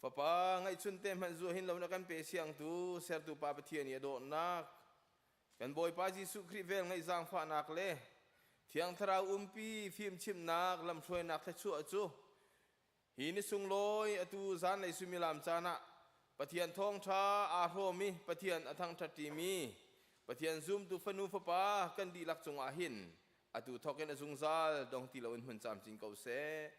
Fapa ngaihchun te hmanh zuah hin lo na kan pe siangtu sertu Pa Pathian i a dawtnak kan Bawipa Jesuh Khrih vel ngaih zaangfahnak le Thiang Thlarau umpi fimchimhnak lamhruainak thluachuah cu hi ni sunglawi atu zanlei suimilam caan ah Pathian thawngṭha aa hrawm i Pathian a thangṭhatṭimi Pathian zumtu fanu fapa kan dihlak cungah hin atu thawk in a zungzal dong ti loin hmun camcin ko seh.